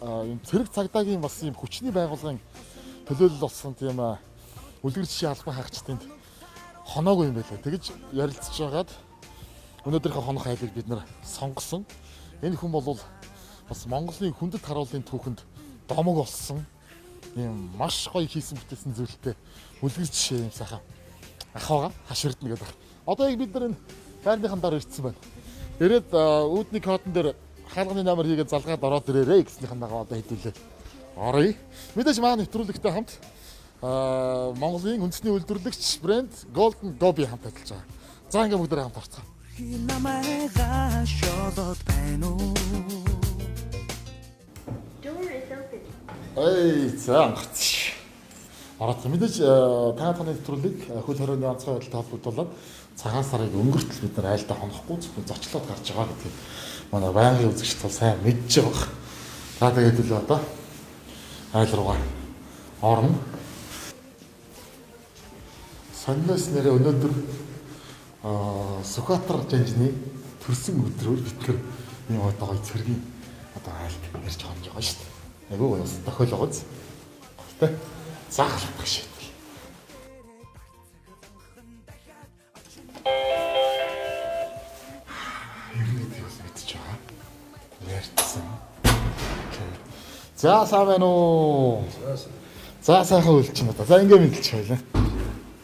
юм цэрэг цагдаагийн бас юм хүчний байгууллагын төлөөлөл болсон тийм үлгэр жишээ албан хаагчдын хоноогүй юм байлаа. Тэгэж ярилцж байгаад өнөөдрийнхөө хонох айлыг бид нар сонгосон. Энэ хүн бол бас Монголын хүндэт харуулын түүхэнд домог болсон ийм маш гоё хийсэн бүтээсэн зүйлтэй үлгэр жишээ юм сайхан ах байгаа. Хаш эрдэнэ гэдэг. Одоо яг бид нар энэ байрныхан дараа ирсэн байна. Ирээд үүдний кодон дээр хаалганы номер хийгээд залгаад ороод ирээрэй гэснийхэн дагуу одоо хэдүүлээ. Оръё. Мэдээж манай нэвтрүүлэгтэй хамт Монголын үндэсний үйлдвэрлэгч брэнд Golden Gobi хамт ажиллаж байгаа. За ингээ бүгдээрээ хамт орцгоо. Намайга шолоод байна уу? Эй, за ангац. Ороод мэдээж та таны нэвтрүүлэг хөл хорионы онцгой байдалтай холбогдуулаад цагаан сарыг өнгөртөл бид нар айлдаа хонохгүй зөвхөн зочлоод гарч байгаа гэдгийг манай байнгын үзэгчд бол сайн мэдж байгаа. За тэгээд л одоо айл руугаа орно. Сониноос нэрээ өнөөдөр Сүхбаатар жанжны төрсөн өдрөөр бид нар ийм одоо гоё цэргийн одоо айлд ярьж хонж байгаа шүү дээ. Айгүй гоё бас тохиол байгаа биз. Гоё тэ. Заахлах шийдэл. Ер нь гэдэг бас мэдчихэж байгаа. Ярьсан. Окей. За сайн байна уу? За сайхан үлчин одоо. За ингээ мэдлж байлаа.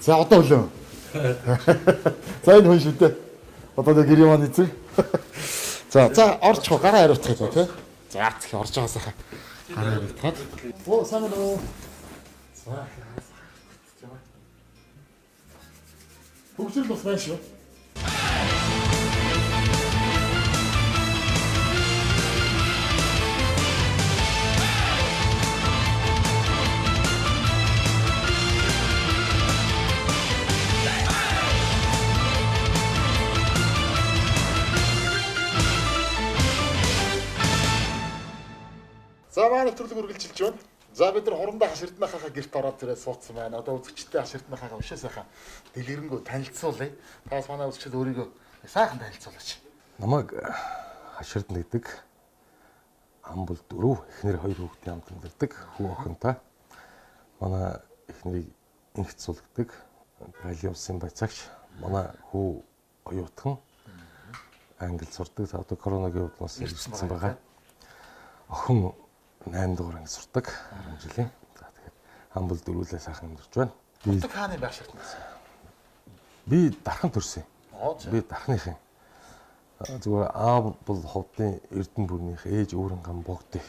За одоо өлөө. За энэ хүн шүү дээ. Одоо нэг гэрийн маань эзэн. За за орчих уу гараа хариуцах юм тий. За тэгэхээр орж байгаа сайхан. Гараа хариуцгаад. Оо сайн байна уу? За. Хөгжил бас байна шүү. За манай нэвтрүүлэг үргэлжилж байна. За бид нар хурандаа Хаш Эрдэнэ ахаа гэрт ороод ирээд суудсан байна. Одоо үзэгчтэй Хаш Эрдэнэ ахаа өшөө сайхан дэлгэрэнгүй танилцуулъя. Таас манай үзэгчид өөрийгөө сайхан танилцуулаач. Намайг Хаш Эрдэнэ гэдэг ам бол дөрөв, эхнэр хоёр хүүхдийн хамт амьдардаг хүү охинтой. Манай эхнэрийг инх цулгдаг Галын улсын баяцаагч. Манай хүү оюутан англи сурдаг. За одоо коронагийн улмаас ирсэн байгаа. Охин 8 дугаар анги сурдаг 10 жилийн. За тэгээд ам бол дөрвөлээ сайхан амьдарч байна. Нутаг хааны байх шаардлага байсан. Би дархан төрсөн. Оо за. Би дархныхын. Зүгээр аав бол ховдын Эрдэнэ бүрнийх ээж өөрөнгөн гам богдыг.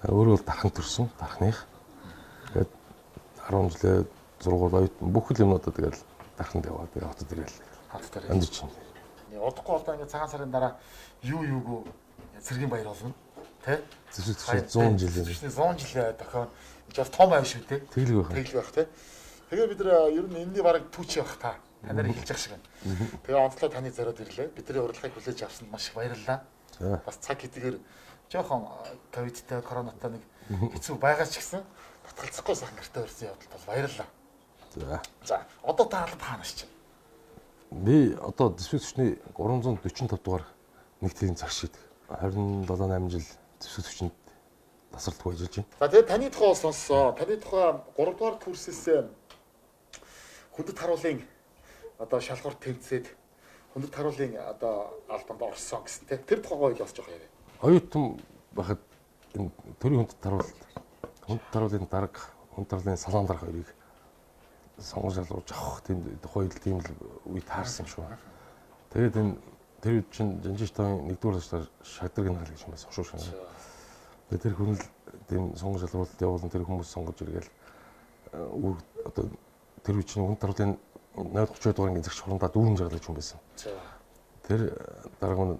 Өөрөө бол дархан төрсөн, дархных. Тэгээд 10 жилээ зургуул оюутан бүх л юмнуудаа тэгэл дарханд яваа. Тэгээд хотод ирээл. Хотод ирээл. Амьдарч байна. Удахгүй одоо ингээд цагаан сарын дараа юу юугүй цэргийн баяр болно. Тэ? Зэвсэг төсөө 100 жилийн. 100 жилийн дохион. Жас том ай шүү дээ. Тэглэг байх. Тэглэг байх тэ. Тэгээ бид нар ер нь энэний бараг түүч явах та. Танаар эхэлж явах шиг байна. Тэгээ онцлог таны зориод ирлээ. Бидний урилгыг хүлээж авсанд маш их баярлалаа. Бас цаг хэдийгээр жоохон ковидтай, коронатай нэг хэцүү байгаа ч гэсэн татгалзахгүй сайхан гэртээ өрсөн явдалд бол баярлалаа. За. За, одоо та алба хаанаас чинь? Би одоо зэвсэг төчний 345 дугаар нэгтгэлийн цагш гэдэг. 27 8 жил зэвсэг төчөнд тасралтгүй ажиллаж байна. За тэгээд таны тухай сонссон. Таны тухай 3 дугаар курсээс хүндэт харуулын одоо шалгуур тэмцээд хүндэт харуулын одоо албанд орсон гэсэн тийм. Тэр тухай гоё бас жоох яриа. Оюутан байхад энэ төрийн хүндэт харуулт, хүндэт харуулын дарга, хүндэт харуулын салаан дарга хоёрыг сонгож шалгуулж авах тийм тухай л тийм л үе таарсан юм шиг байна. Тэгээд энэ тэр үед чинь Жанжиштын нэгдүгээр сургууль шагдраг наал гэж юм байсан хошуу шиг. Тэгээд тэр хүн л тийм сонгож шалгуулалт явуулан тэр хүмүүс сонгож иргээл одоо тэр үед чинь хүндэт харуулын 032 дугаар ангийн зэгч хурандаа дүүрэн жаргал гэж хүн байсан. Тэр дарга нь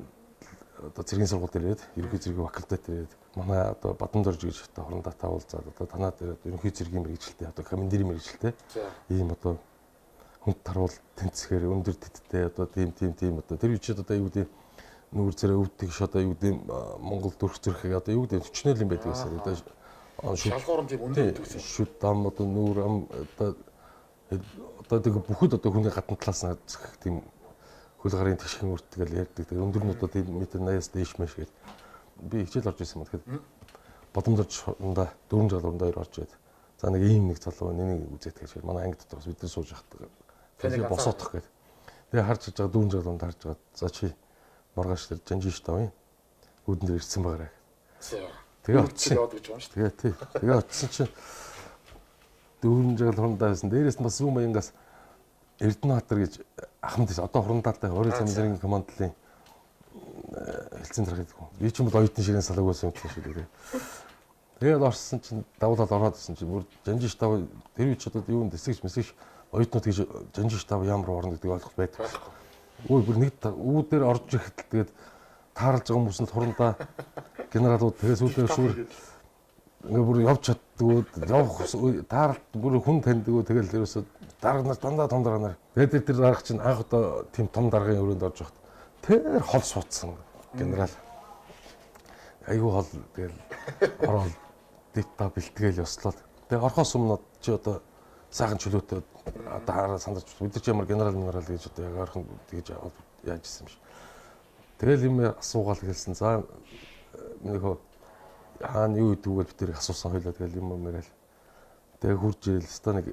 одоо цэргийн сургуульд ирээд ерөнхий цэргийн факультет ирээд манай одоо Бадан дорж гэж одоо хурандаатай уулзаад одоо танаа дээр ерөнхий цэргийн мэргэжилтэй одоо командирын мэргэжилтэй ийм одоо хүнд таруул тэнцэхээр өндөр тэттэй одоо тийм тийм тийм одоо тэр үчид одоо юу гэдэг нүүр царай өвдөг ш одоо юу гэдэг Монгол төрх зөрхийг одоо юу гэдэг төчнөл юм байдаг гэсэн одоо шалгуур нь тийм өндөр төвсөн шүд ам одоо нүүр ам одоо тэг бүхэл одоо хүний гадна талаас нь зэх тийм хөл гарын тэгшхэн өрт гэж ярьдаг. Тэгээ өндөр нь одоо тийм метр 80-аас дээш мэш гэж би хичээл орж ирсэн юм. Тэгэхээр Бодомдорч хурандаа дөрвөн жал хурандаа хоёр орж ирээд за нэг ийм нэг залуу нэг үзээд гэж манай анги дотор бас бид нар сууж явахад Таныг тэгээ босоодох гээд. Тэгээ харж байгаа дөрвөн жал хурандаа харж байгаа. За чи маргааш тэр жанжин штав юм. Үүдэн дээр ирсэн байгаарай. За. Тэгээ очсон. Яваад гэж байгаа юм шүү дээ. Тэгээ тий. Тэгээ очсон чинь дөрвөн жал хурандаа байсан. Дээрээс нь бас Зүү маянгаас Эрдэнэбаатар гэж ахмад байсан. Одоо хурандаатай өөрийн цамцрын командлын хэлцэн дарга гэдэг хүн. Би ч юм бол оюутны ширээн салаагүй байсан юм шиг дээ. Тэгээд орсон чинь давуулаад ороод ирсэн чинь бүр жанжин штаб тэр үеч одоо юу дэсгэж мэсгэж оюутнууд гэж жанжин штаб ямар орно гэдгийг ойлгох байдаг. Үй бүр нэг үүд дээр орж ирэхэд л тэгээд тааралж байгаа хүмүүс нь хурандаа генералууд тэгээд сүүлдээ шүүр ингээ бүр явж чаддгүй явах тааралт бүр хүн таньдгүй тэгэл ерөөсө дарга нар дандаа том дарга нар тэгээд тэр дарга чинь анх одоо тийм том даргын өрөөнд орж явахад тэр хол суудсан генерал айгүй хол тэгэл ороод дитта бэлтгээл ёслоод тэгээ орхоос өмнө чи одоо сайхан чөлөөтэй одоо хараа сандарч бид нар чи ямар генерал минерал гэж одоо яг ойрхон тэгж яаж исэн юм шиг. Тэгэл юм асуугаал гэлсэн. За миний хөө хаана юу идэв гэж бид тэрийг асуусан хоёлаа тэгэл юм юм яриад. Тэгээ хурж ирэл өстой нэг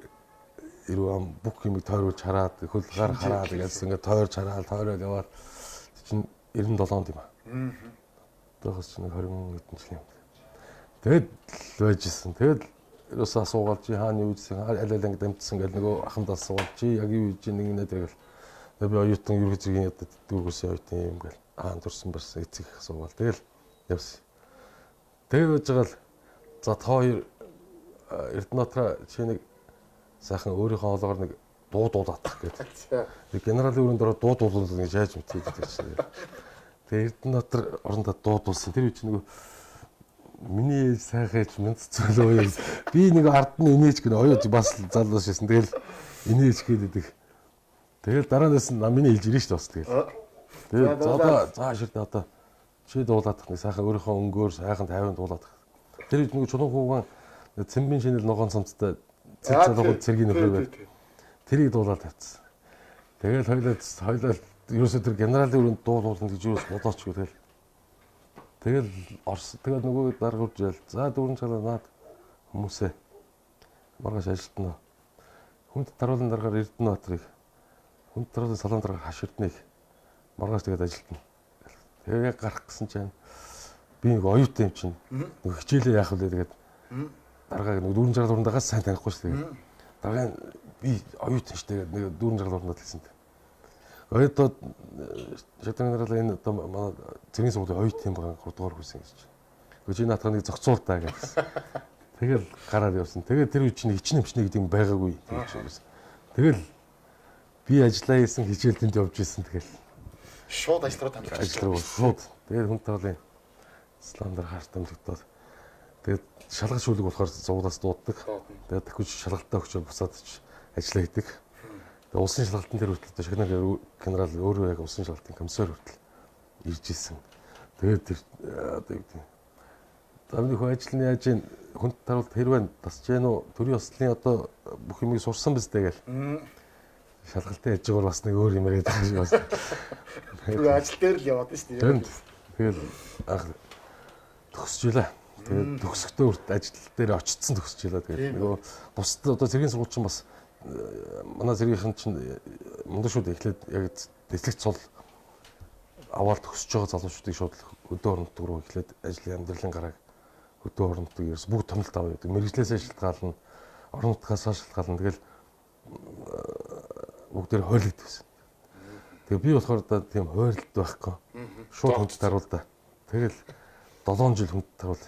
ирүү ам бүх юмыг тойруулж хараад хөл гар хараад гэлсэн ингээ тойрж хараад тойроод яваад чинь 97 онд юм аа. Одоохоос чинь нэг 20 хэдэн жилийн өмнө. Тэгээд л байж исэн. Тэгээд ерөөсөө асуугаал чи хаана юу хийсэн аль аль анги дамжсан гэл нөгөө аханд асуугаал чи яг юу хийж нэг нэ тэгэл. Тэгээд би оюутан ерөнхий зэргийн одоо дүүргээс оюутан юм гэл хаана төрсөн барсан эцэг их асуугаал тэгэл явсан. Тэгээд байж байгаа л за та хоёр Эрдэнэбаатараа чи нэг сайхан өөрийнхөө хоолоогоор нэг дуу дуулаадах гэдэг. Тэг генералын өрөөнд ороод дуу дуулуулна гэж яаж мэдээд гэдэг чинь. Тэгээ Эрдэнэбаатар орондоо дуу дуулсан. Тэр үе чинь нөгөө миний ээж сайхан ээж мэд цөлөө юм. Би нэг ард нь инээж гэнэ оёо бас залуус шсэн. Тэгэл инээж гээд идэх. Тэгэл дараанаас нь миний ээлж ирнэ шүү дээ бас тэгэл. Тэгээд за одоо за ширдэ одоо чи дуулаадах нэг сайхан өөрийнхөө өнгөөр сайхан тайван дуулаадах. Тэр үед нөгөө чулуун хуугаан цэмбийн шинэл ногоон цамцтай цэг залгууд цэргийн нөхөр байв. Тэрийг дуулаад тавьчихсан. Тэгэл хоёлаа ерөөсөө тэр генералын өрөөнд дуулуулна гэж юус бодоочгүй тэгэл. Тэгэл Орос тэгэл нөгөө дарга үрж ял. За дүүрэн чалаа наад хүмүүсээ маргааш ажилтнаа. Хүнд таруулан даргаар Эрдэнэбаатарыг хүнд таруулан салаан даргаар хаш эрднийг маргааш тэгээд ажилтна. Тэгээ яг гарах гэсэн чинь би нэг оюутан юм чинь нөгөө хичээлээ яах вэ тэгээд даргааг нөгөө дүүрэн жаргал урандаагаас сайн танихгүй шүү дээ. Даргаа нь би оюутан шүү дээ нэг дүүрэн жаргал урандаа хэлсэн. Оюутан шатан генерал энэ одоо манай цэргийн сургуулийн оюутан юм байгаа 3 дугаар курсын гэж. Гэхдээ чи наадах нэг зохицуул таа гэсэн. Тэгэл гараад явсан. Тэгээд тэр үе чинь хичнээн хэмжнэ гэдэг юм байгаагүй тэр чинь. Тэгэл би ажиллаа хийсэн хичээл тэнд явж исэн тэгэл Шууд ажил руу тамлах. ажил руу шууд. Тэгээд хүн тавлын ислам дээр харт амлагдаад тэгээд шалгах шүүлэг болохоор зуглаас дууддаг. Тэгээд дахиж шалгалтаа өгчөө буцаад ч ажиллаа хийдэг. Тэгээд улсын шалгалтын дээр хүртэл одоо шагнал генерал өөрөө яг улсын шалгалтын комиссар хүртэл ирж исэн. Тэгээд тэр одоо юу гэдэг нь за миний хөө ажил нь яаж ийн хүнд таруулт хэрвээ тасч гэн үү төрийн ёслолын одоо бүх юмыг сурсан биз дээ гэл. Шалгалтын яж байгаа бас нэг өөр юм яриад байгаа шиг бас. Тэр ажил дээр л яваад шүү дээ. Тэнд тэгэл анх төгсөж илаа. Тэгээд төгсөхдөө хүрт ажил дээр очсон төгсөж илаа. Тэгээд нөгөө бусад одоо цэргийн сургууль чинь бас манай цэргийнхэн чинь мундаг шүү дээ. Эхлээд яг дэслэгч цул аваад төгсөж байгаа залуучуудыг шууд хөдөө орон нутг руу эхлээд ажлын амьдралын гарааг хөдөө орон нутгийг ерөөс бүгд томилт аваа гэдэг. Мэргэжлээсээ шалтгаална, орон нутгаасаа шалтгаална. Тэгэл бүгдээр хойлогдсон байсан. Тэгээ би болохоор одоо тийм хойрлолт байхгүй. Шууд хүнд таруулда. Тэгэл 7 жил хүнд таруул.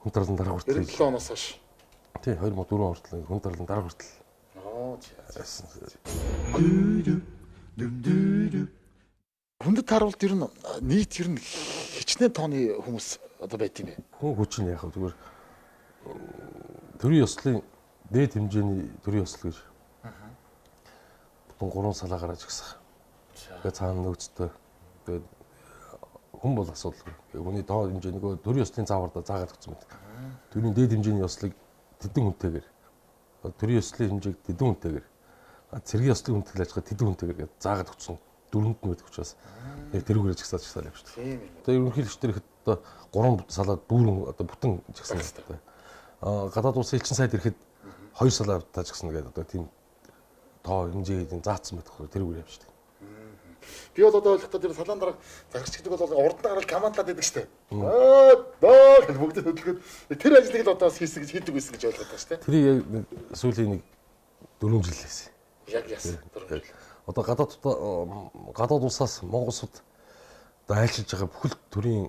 Хүнд таруулан дараа хүртэл. 97 оноос хойш. Тий 2004 он хүртэл хүнд таруулан дараа хүртэл Оо. байсан. Хүндэт харуулт ер нь нийт ер нь хичнээн тооны хүмүүс одоо байт юм бэ? Хүн хүч нь яах вэ зүгээр төрийн ёслолын дээд хэмжээний төрийн ёслол гэж. Бүтэн 3 салаа гараж гисэн. Тэгээ цаана нөөцтэй. Тэгээд хүн бол асуудалгүй. Хүний тоо хэмжээ нөгөө төрийн ёслолын заавар да заагаад өгсөн мэт. Төрийн дээд хэмжээний ёслолыг тэдэн хүнтэйгээр төрийн ёслолын хэмжээг тэдэн хүнтэйгээр цэргийн ёслолын хүндэтгэл ажиллагаа тэдэн хүнтэйгээр гэж заагаад өгсөн дөрөнд нь байдаг учраас яг тэрүүгээр жигсааж жигсаал явчихсан. Тийм юм. Одоо ерөнхийлөгч дээр ихэд Одоо 3 салаад дүүрэн одоо бүтэн жагсан гэдэг. Гадаад улсын элчин сайд ирэхэд 2 салаа авдаа жагсан гэдэг одоо тийм тоо хэмжээ тийм заасан байх тэр үгээр явждаг. Би бол одоо ойлгохдоо тэр салаан дарга захирч гэдэг бол урд нь гараад командлаад байдаг штэ. Аа доо гэж бүгд хөдөлгөөд тэр ажлыг л одоо бас хийсэн гэж хийдэг байсан гэж ойлгоод байгаа штэ. Тэрийг яг сүүлийн нэг 4 жил хийсэн. Яг яасан. 4 жил. Одоо гадаад улсаас Монгол улсад одоо айлчилж байгаа бүхэл төрлийн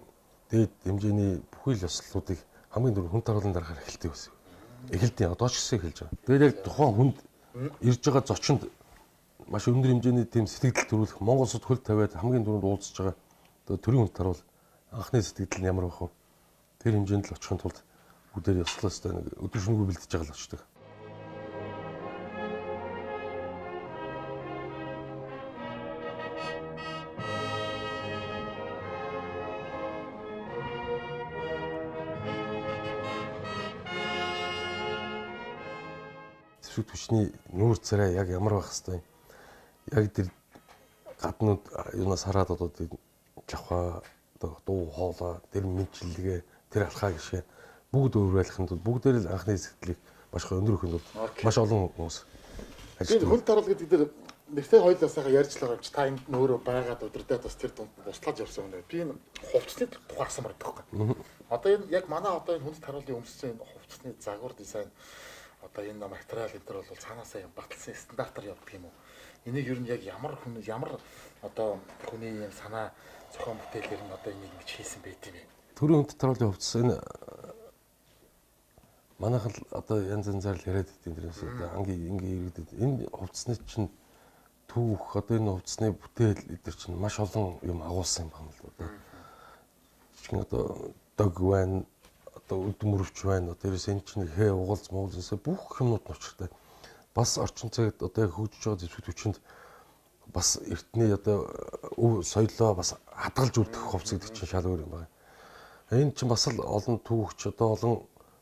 дээд хэмжээний бүхэл ёслолуудыг хамгийн түрүү хүн таруулан дарахаар эхэлдэг байсан. Эхэлдэг одоо ч гэсэн эхэлж байгаа. Тэгээд яг тухайн хүнд ирж байгаа зочинд маш өндөр хэмжээний тийм сэтгэл төрүүлэх Монгол улсад хөл тавиад хамгийн түрүүнд уулзж байгаа одоо төрийн хүнд таруул анхны сэтгэл нь ямар байх вэ? Тэр хэмжээнд л очихын тулд бүгдээр ёслолоос нэг өдөр шөнөгүй бэлдэж байгаа л очдог. Зэвсэг түвшний нүүр царай яг ямар байх хэвтэй яг тэр гаднууд юунаас хараад одоо тэр жавхаа одоо дуу хоолой тэр мэдчилгээ тэр алхаа гişээ бүгд өөрөөлөхөнд тулд бүгдээр л анхны сэтгэлийг маш өндөр өгөхийн тулд маш олон хүмүүс ажилладаг. Хүн таруул гэдэг дээр нэртэй хоёулаа сайхан ярьж л байгаа юм чи та энд нь өөрөө байгаад удирдаад бас тэр дунд буслаж явсан юм байна. Би энэ хувцсны тухай асуумар байдаг байхгүй. Одоо энэ яг манай одоо энэ хүнд таруулын өмссөн энэ хувцсны загвар дизайн одоо энэ материал энэ төр бол цаанаасаа юм баталсан стандартаар явдаг юм уу? Энийг ер нь яг ямар хүн ямар одоо хүний юм санаа зохион бүтээлээр нь одоо энийг ингэж хийсэн байт юм бэ? Төрийн хүнд таруулын хувцас энэ манайхан л одоо янз янзаар л яриад идэв тэрнээс одоо анги инги иргэдэд энэ хувцсны чинь түүх одоо энэ хувцсны бүтээл эдэр чинь маш олон юм агуулсан юм байна л одоо. Жишээ нь одоо дог байна, одоо өд мөрөвч байна, дээрээс энэ чинь хээ угалц муулсаа бүх юмнууд нь учиртай. Бас орчин цагт одоо яг хөгжиж байгаа зэвсэг түвшинд бас эртний одоо өв соёлоо бас хадгалж үлдэх хувцас гэдэг чинь шал өөр юм байна. Энэ чинь бас л олон түүхч одоо олон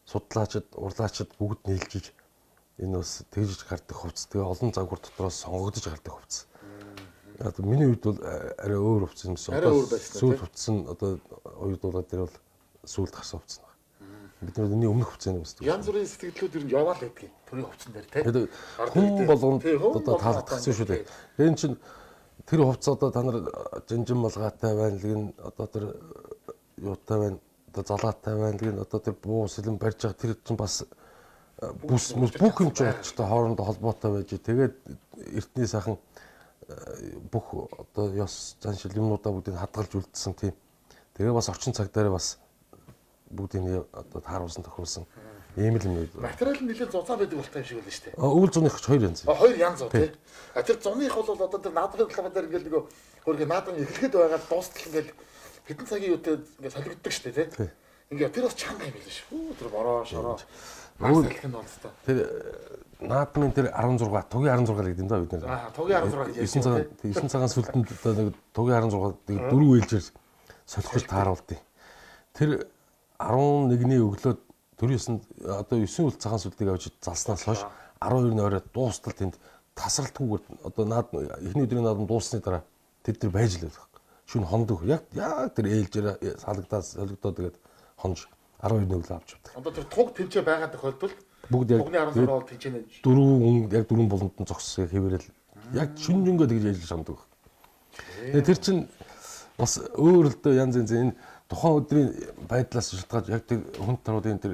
судлаачид, урлаачид бүгд нийлжиж энэ бас тэгжиж гардаг хувцас. Тэгээ олон загвар дотроос сонгогдож гардаг хувцас. Одоо миний үед бол арай өөр хувцас юмсан. Одоо сүүл хувцас нь одоо оюутнуудаа дээр бол сүүлд гарсан хувцас байна. Бид нар энэний өмнөх хувцас юм байна. Янз бүрийн сэтгэлдлүүд ер нь яваал байдгийг төрийн хувцсан дээр тий. Хүн болгонд одоо таалагдсан шүү дээ. Тэгээ энэ чинь тэр хувцас одоо та нар жинжин малгайтай байна л гин одоо тэр юутай байна одоо залаатай байна л гин одоо тэр буу сэлэн барьж байгаа тэр чинь бас бүс бүх юм чинь очтой хоорондоо холбоотой байж тэгээд эртний сайхан бүх одоо ёс заншил юмнуудаа бүгдийг хадгалж үлдсэн тийм. Тэгээ бас орчин цаг дээр бас бүгдийг одоо тааруулсан тохируулсан ийм л юм үү. Материал нь нэлээд зузаан байдаг болтой юм шиг байлаа шүү дээ. Өвөл зуных ч хоёр янз. Хоёр янз уу тий. А тэр зуных бол одоо тэр наадмын талбай дээр ингээл нөгөө хөргө наадам эхлэхэд байгаа дуустал ингээл хэдэн цагийн юутай ингээд солигддог шүү дээ тий. Ингээ тэр бас чанга юм байлаа шүү. Тэр бороо шороо. Өвөл салхи нь болцтой. Тэр наадмын тэр 16 тугийн 16 л гэдэг юм да бид нар. Аа тугийн 16 гэж. 9 цагаан сүлтэнд одоо нэг тугийн 16-ыг дөрөв ээлжээр солих гэж тааруулдیں۔ Тэр 11-ний өглөө төрийн 9-нд одоо 9 үл цагаан сүлтийг авч залснаас хойш 12-ны орой дуустал тэнд тасралтгүйгээр одоо наад эхний өдрийн наадам дууссаны дараа тэд тэр байж л байх. Шүн хондог яг яг тэр ээлжээр салагдаад солигдоод тэгээд хонж 12-ны өглөө авч явдаг. Одоо тэр туг тэмцээ байгаа тохиолдолд бүгд яг тугны 16 бол тэнцэнэ. Дөрвөн яг дөрвөн буланд нь зогссон хэвээрэл яг шүнжэнгөө тэгж ажиллаж хондог. Тэгээд тэр чинь бас өөр л дөө янз янз энэ тухайн өдрийн байдлаас шалтгаалж яг тэр хүн таруудын тэр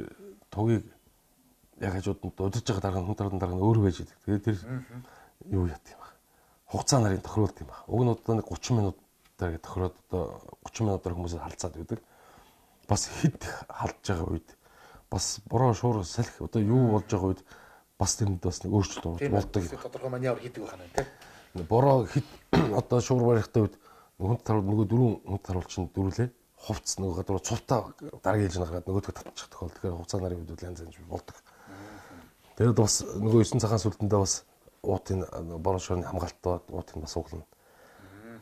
тугийг яг хажууд нь удирж байгаа дарга хүн таруудын дарга нь өөр байж идэг. Тэгээд тэр юу яат юм бэ? Хугацаа нарын тохируулт юм байна. Уг нь одоо нэг 30 минут дээр тохироод одоо 30 минутаар хүмүүсээ халцаад байдаг. Бас хэд халдж байгаа үед бас бороо шуур салхи одоо юу болж байгаа үед бас тэрэнд бас нэг өөрчлөлт болдог. Тодорхой маневр хийдэг байх нь тийм. Бороо хэд одоо шуур барихтай үед хүн таруул нөгөө дөрвөн хүн таруул чинь дөрвөлээ хувцс нөгөө гадуур цувтаа дараг хийж гаргаад нөгөөдгөө татчих тохиол. Тэгэхээр хугацаа нарын үед янз янз болдог. Тэгээд бас нөгөө 9 цагаан сүлтэндээ бас уутын бороо шуурны хамгаалттай уутын бас углана.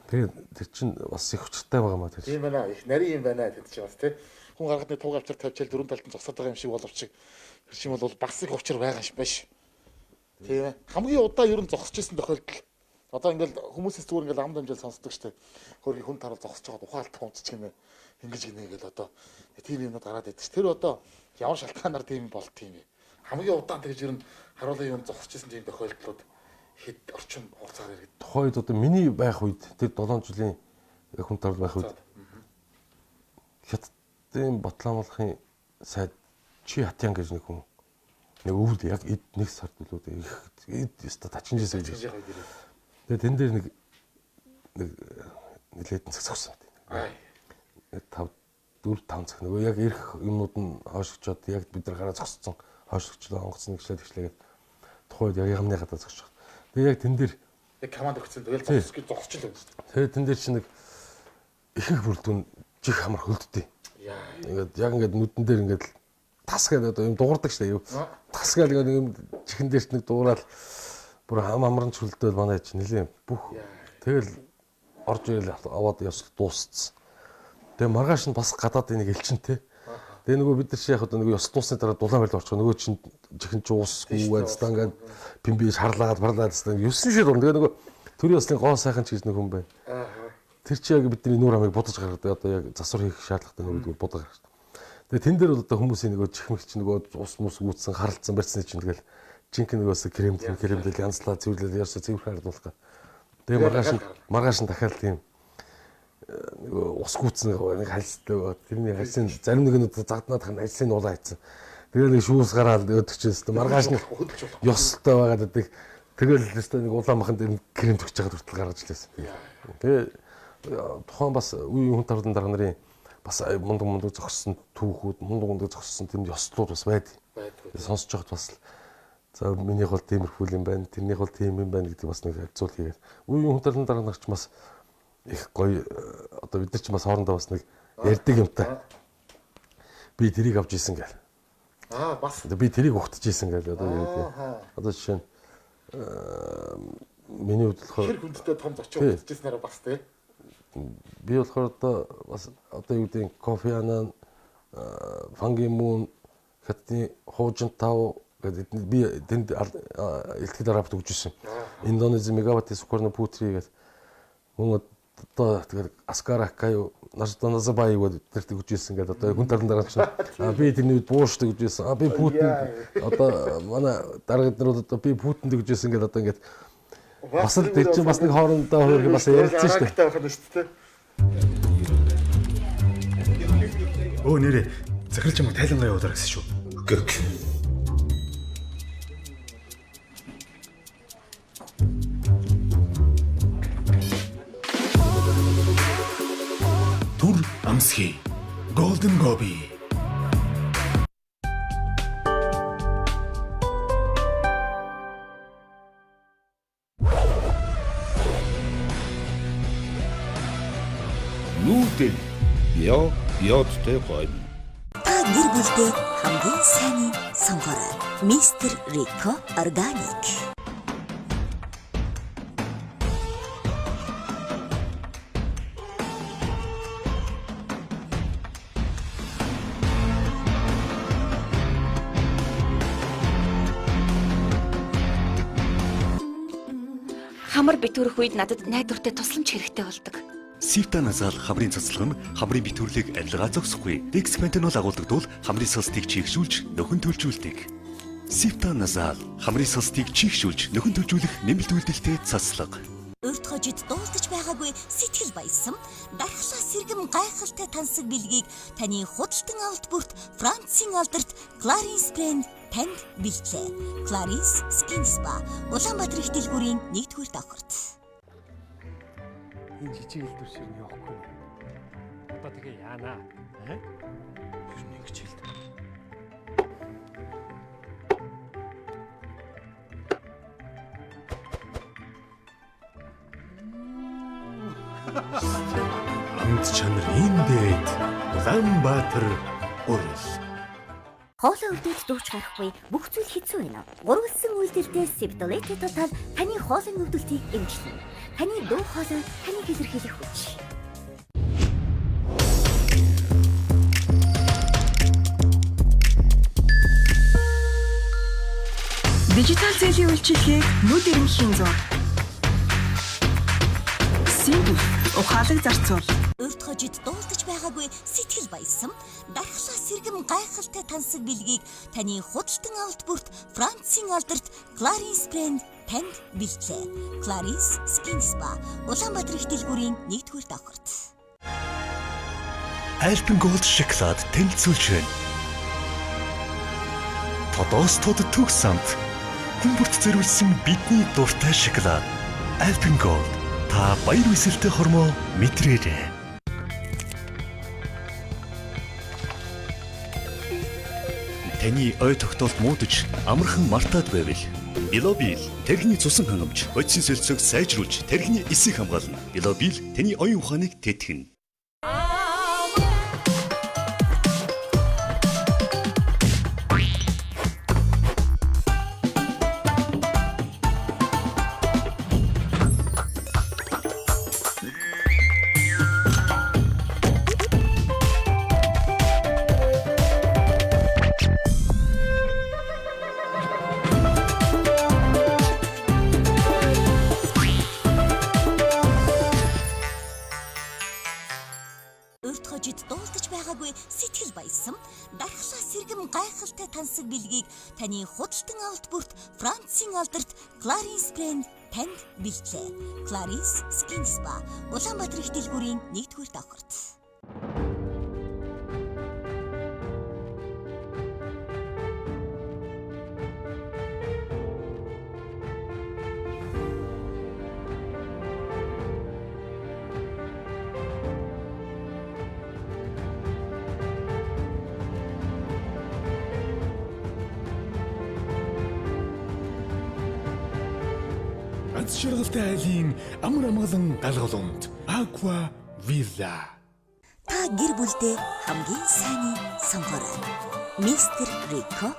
Тэгээд тэр чинь бас их учиртай байгаа маа тэр. Тийм байна. Их нарийн юм байна тэр чинь бас тий. Хүн гаргаад нэг туг авчир тавьчаал дөрвөн талд нь зогсоод байгаа юм шиг боловч тэр чинь бол бас их учир байгаа юм биш. Тийм ээ. Хамгийн удаа ер нь зогсож исэн тохиолдол одоо ингээл хүмүүсээс зүгээр ингээл ам дамжаал сонсдог штеп. Хөргийн хүн таруул зогсож байгаад ухаалт унцчих юм байна. Ингэж гинэ гэл одоо тийм юмнууд гараад идэв. Тэр одоо ямар шалтгаанаар тийм болт тийм бэ? Хамгийн удаан тэгж ер нь харуулын юм зогсож исэн тийм тохиолдлууд хэд орчим хугацаар иргэд. Тухайн үед одоо миний байх үед тэр 7 жилийн хүн тарал байх үед Хятадын Батламалхын сайд Чи Хатян гэж нэг хүн нэг өвд яг эд нэг сард үлүүд их эд өстө тачинжсэн гэж. Тэгээд тэн дээр нэг нэг нэлээдэн цаг зогссон байт. 5 4 5 цаг нөгөө яг ирэх юмнууд нь хойшигчоод яг бид нар гараа зогссон хойшигчлоо онгоц нэг шлээ тэгшлээгээд тухайн үед яг ямны гадаа зогсож байгаа. Тэгээд яг тэн дээр яг команд өгсөн тэгэл зогсож гэж зогсож л байна шүү дээ. Тэгээд тэн дээр чинь нэг ихэнх бүрдүүн чих хамар хөлддөг. Ингээд яг ингээд нүдэн дээр ингээд тас гэдэг одоо юм дуурдаг шүү дээ. Тас гэдэг нэг юм чихэн дээрт нэг дуурал бүр хам амранч хөлдөөл манай чинь нэлээ бүх тэгэл орж ирэл аваад ёсол дуусцсан. Тэгээ маргааш нь бас гадаадын нэг элчинтэй. Тэгээ нөгөө бид нар чи яг одоо нөгөө ёс дуусны дараа дулаан барил очих нөгөө чинь чихэн чи уусгүй байцдаа ингээд пимби шарлаад барлаад гэсэн 9 шир урна. Тэгээ нөгөө төрийн ёслын гоо сайхан ч гэж нэг хүн байна. Тэр чи яг бидний нүүр амыг будаж гаргадаг одоо яг засвар хийх шаардлагатай нөгөө будаг гаргадаг. Тэгээ тэн дээр бол одоо хүмүүсийн нөгөө чихмэгч нөгөө ус мус гүйтсэн харалцсан барьсны чинь тэгэл жинхэнэ нөгөөс крем кремдэл янзлаа цэвэрлэл ярьсаа цэвэрхэн хардуулах. Тэгээ маргааш нь дахиад тийм нөгөө ус гүйтсэн нэг хальстай тэрний хальсын зарим нэг нь заднаад хань хальсын уулаа хийцэн. Тэгээ нэг шүүс гараад өдөг чинь өстө маргааш нь ёстой байгаад байдаг. Тэгэл өстө нэг улаан махан дээр крем төгсөж байгаад хүртэл гаргаж лээсэн. Тэгээ тухайн бас үеийн хүн таврын дарга нарын бас мундаг мундаг зогссон түүхүүд, мундаг мундаг зогссон тийм ёслууд бас байдаг. Сонсож байхад бас за минийх бол тиймэрхүү юм байна, тэрнийх бол тийм юм байна гэдэг бас нэг харьцуул хийгээд. Үеийн хүн таврын дарга нар ч бас их гоё одоо бид нар ч бас хоорондоо бас нэг ярьдаг юмтай. Би тэрийг авч исэн гэл. Аа бас. Би тэрийг ухтаж исэн гэл одоо ярьдаг. Одоо жишээ нь миний хувьд болохоор хэр хүндтэй том зочин ухтаж ирснээр бас тий. Би болохоор одоо бас одоо юу гэдэг Кофи Аннан, Фанги Мун, Хятадын Хуужин Тав гэдэг би тэнд илтгэл арабт өгч ирсэн. Индонези Мегавати Сукарно Путри гэдэг мөн одоо тэгэхээр Аскар Акаю Назарбаев гэдэг тэрт өгч ирсэн гэдэг одоо хүн таран дараа чинь би тэрний үед бууштай өгч ирсэн. Би Путин одоо манай дарга нар бол одоо би Путинд өгч ирсэн гэдэг одоо ингээд бас л тэр чинь бас нэг хоорондоо хөрх бас ярилцсан шүү дээ. Өө нэрээ захирал чамайг тайлангаа явуулаар гэсэн шүү. Гök. Түр амсхий. Golden Gobi. Нүүдэл био биодтой гойм. Та гэр бүлдээ хамгийн сайныг сонгоорой. Мистер Рико Органик. Хамар битүүрэх үед надад найдвартай тусламж хэрэгтэй болдог. Сивта назал хамрын цацлага нь хамрын битүүрлийг арилгаа зогсохгүй. Дексментенол агуулдаг тул хамрын салстыг чийгшүүлж нөхөн төлжүүлдэг. Сивта назал хамрын салстыг чийгшүүлж нөхөн төлжүүлэх нэмэлт үйлдэлтэй цацлага. Урд хожид дуулдаж байгаагүй сэтгэл баясан дархлаа сэргэм гайхалтай тансаг бэлгийг таны худалдан авалт бүрт Францын алдарт Clarins брэнд танд бэлтлээ. Clarins Skin Spa Улаанбаатар их дэлгүүрийн 1-р давхарт. Энэ жижиг элдвэр шиг нь явахгүй. Одоо тэгээ яана? Аа? Ер нь ингэж хэлдэг. Амт чанар энд дээд Улаанбаатар урал. Хоолой өвдөж дууч гарахгүй бүх зүйл хэцүү байна. Гурвалсан үйлдэлтэй Septolete Total таны хоолойн өвдөлтийг эмчилнэ. Таны дуу хоолой таныг илэрхийлэх хүч. Дижитал зээлийн үйлчилгээг нүд ирмэхийн зур. Simple ухаалаг зарцуул. Урд хожид дуулдаж байгаагүй сэтгэл баясан дархлаа сэргэм гайхалтай тансаг бэлгийг таны худалдан авалт бүрт Францын алдарт Clarins брэнд танд бэлтлээ. Clarins Skin Spa Улаанбаатар их дэлгүүрийн 1-р давхарт. Alpen Gold шоколад танилцуулж байна. Тодоос тод төгс амт. Хүн бүрт зориулсан бидний дуртай шоколад. Alpen Gold та баяр баясгалтай хормоо мэдрээрэй. Таны ой тогтоолт муудаж амархан мартаад байвал Билобил тархины цусан хангамж бодисын солилцоог сайжруулж тархины эсийг хамгаална. Билобил таны оюун ухааныг тэтгэнэ. Урд хожид дуулдаж байгаагүй сэтгэл баясан дархлаа сэргэм гайхалтай тансаг бэлгийг таны худалдан авалт бүрт Францын алдарт Clarins брэнд танд бэлтлээ. Clarins Skin Spa Улаанбаатар их дэлгүүрийн 1-р давхарт. Аз жаргалтай айлын амар амгалан галгалунд Aqua Villa. Та гэр бүлдээ хамгийн сайныг сонгоорой. Мистер Рико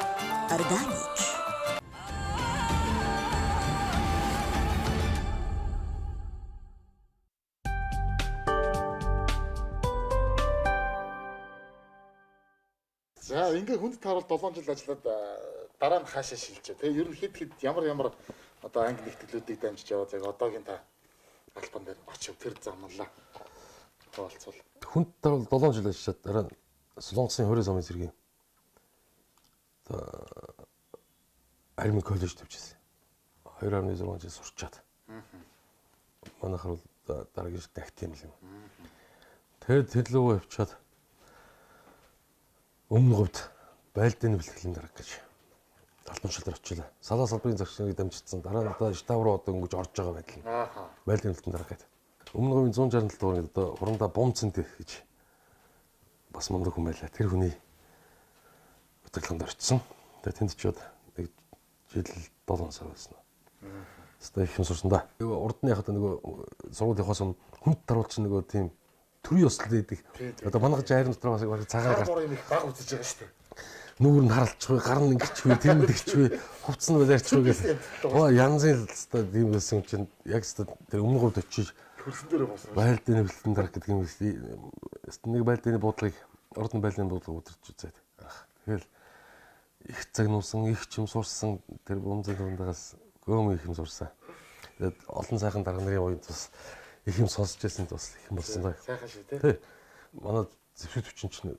Органик. За ингээ хүнд таруул 7 жил ажиллаад дараа нь хаашаа шилжээ. Тэгээ ер нь хэд хэд ямар ямар одоо анги нэгтгэлүүдийг дамжиж яваад яг одоогийн та албан дээр очив тэр замналаа хуваалцвал. Хүнд таруул 7 жил ажиллаад дараа нь Солонгосын 20 замын цэргийн одоо армийн коллеж төвчсэн. 2.6 жил сурчаад. Манайхаар бол дараагийн жил агт юм л юм. Тэгээд тэр лүүгээ явчаад өмнө говьд байлдааны бэлтгэлийн дарга гэж албан тушаал дээр очлаа. Салаа салбарын загшныг дамжчихсан. Дараа нь одоо штаб руу одоо өнгөж орж байгаа байдал. Байлдааны бэлтгэлийн дарга гэдэг. Өмнө говийн 167 дугаар гэдэг одоо хурандаа бумцэнд гэж бас мундаг хүн байлаа. Тэр хүний удирдлаганд орчихсон. Тэгээд тэнд очиод нэг жил 7 сар байсан. Хэвээ их юм сурсан да. Урд нь яг одоо нөгөө сургуулийнхоос өмнө хүнд таруулч нөгөө тийм төрийн ёслол гэдэг. Одоо манайх айрын дотор бас цагаан гар юм их баг үзэж байгаа шүү дээ. Нүүр нь харалчихгүй, гар нь ингэчихгүй, тэр нь тэгчихгүй, хувцас нь барьчихгүй гэх. Оо янзын л тийм байсан чинь яг л тэр өмнө говьд очиж хөрсөн дээр болсон. Байлдааны бэлтгэн дарга гэдэг юм нэг байлдааны буудлыг ордон байлдааны буудлыг удирч үзээд. Тэгэл их загнуулсан, их чим сурсан тэр бумзын дундаас гөөм их юм сурсан. Тэгээд олон сайхан дарга нарын уянд бас их юм сонсч байсан бас их юм болсон даа. Сайхан шүү дээ. Тий. Манай зэвсэг хүчин чинь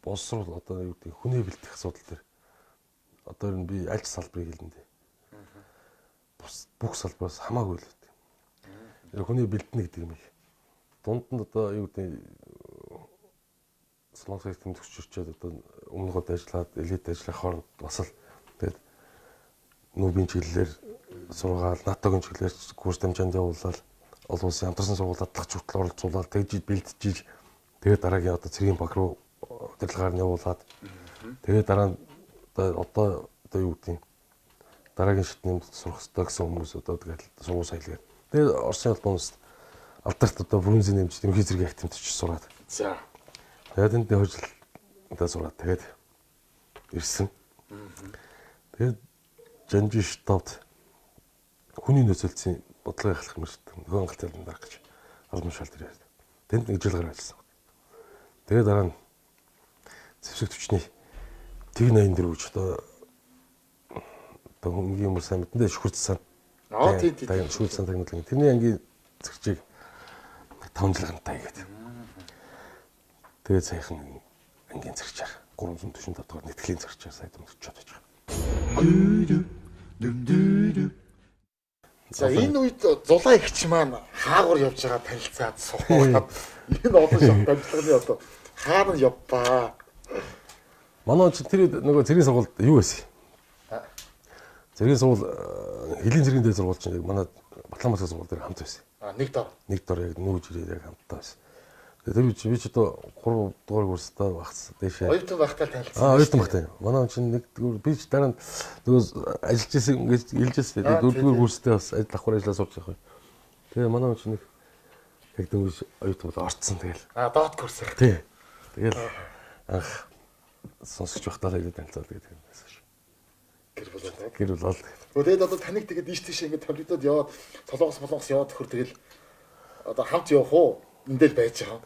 боловсруул одоо юу гэдэг хүнээ бэлтгэх асуудал дээр одоо ер нь би аль ч салбарыг хэлнэ дээ. Бус бүх салбараас хамаагүй л гэдэг. Тэр хүнээ бэлтэнэ гэдэг юм их. Дунд нь одоо юу гэдэг Солонгосын тэмдэгч ирчээд одоо өмнө год ажиллаад элит ажиллах хооронд бас л тэгээд нүүбийн чиглэлээр сургаал, НАТОгийн чиглэлээр курс дамжаанд явуулаад олон улсын хамтарсан сургууль дадлах хүртэл оролцуулаад тэгж бэлтжиж тэгээд дараагийн одоо цэргийн баг руу удирдлагаар нь явуулаад тэгээд дараа нь одоо одоо юу гэдэг дараагийн шатны сурах ёстой гэсэн хүмүүс одоо тэгээд сургууль соёлгээд тэгээд Оросын холбооноос алдарт одоо Фрунзийн нэмж ерөнхий зэргийн активт очиж сураад. За. Тэгээд энд хожил одоо сураад тэгээд ирсэн. Тэгээд Жанжин штабт хүний нөөцлөлийн бодлогын ахлах мөрт нөхөн хангалттай дарга гэж албан тушаал дээр ярьд. Тэнд нэг жил гараа ажилласан. Тэгээд дараа нь зэвсэг түвшний тэг 84 гэж одоо өнгийн өмөр сайн мэдэн шүхэрч сан. Аа тийм тийм. Шүхэрч сан тагнуулан. Тэрний ангийн зэгчийг 5 5 жил гарантай хийгээд. Тэгээд саяхан ангийн зэрэгчээр 345 дугаар нийтгэлийн зэрэгчээр сая томлогчод байж байгаа. За энэ үед Зулаа эгч маань хаагур явж байгаа танилцаад суугаад энэ олон шат дамжлагын одоо хаана явбаа. Манай чинь тэр нөгөө цэргийн сургуульд юу байсан? Цэргийн сургууль хөлийн цэргийн дээд сургууль чинь яг манай Батламбасын сургууль дээр хамт байсан. А нэг дор. Нэг дор яг нүүж ирээд яг хамтдаа байсан. Тэгээд тэр үе би ч одоо 3 дугаар курстаа багц дээшээ. Оюутан байхдаа танилцсан. Аа оюутан байхдаа. Манай чинь нэг би ч дараа нь нөгөө ажиллаж исэн ингэж хэлж байсан. Тэгээд дөрөвдүгээр курстээ бас ажил давхар ажиллаа сурч явах. Тэгээ манай чинь нэг яг дөнгөж оюутан бол орцсон тэгэл. А доод курс. Тий. Тэгэл анх сонсож байхдаа л хэлээд танилцаад гэдэг юм байсан шүү. Гэр бүл болоод. Гэр бүл болоод. Тэгээд одоо таныг тэгээд ийш тийш ингэж томилогдоод яваад Солонгос молонгос яваад төхөр тэгэл одоо хамт явах уу? Эндэл байж байгаа.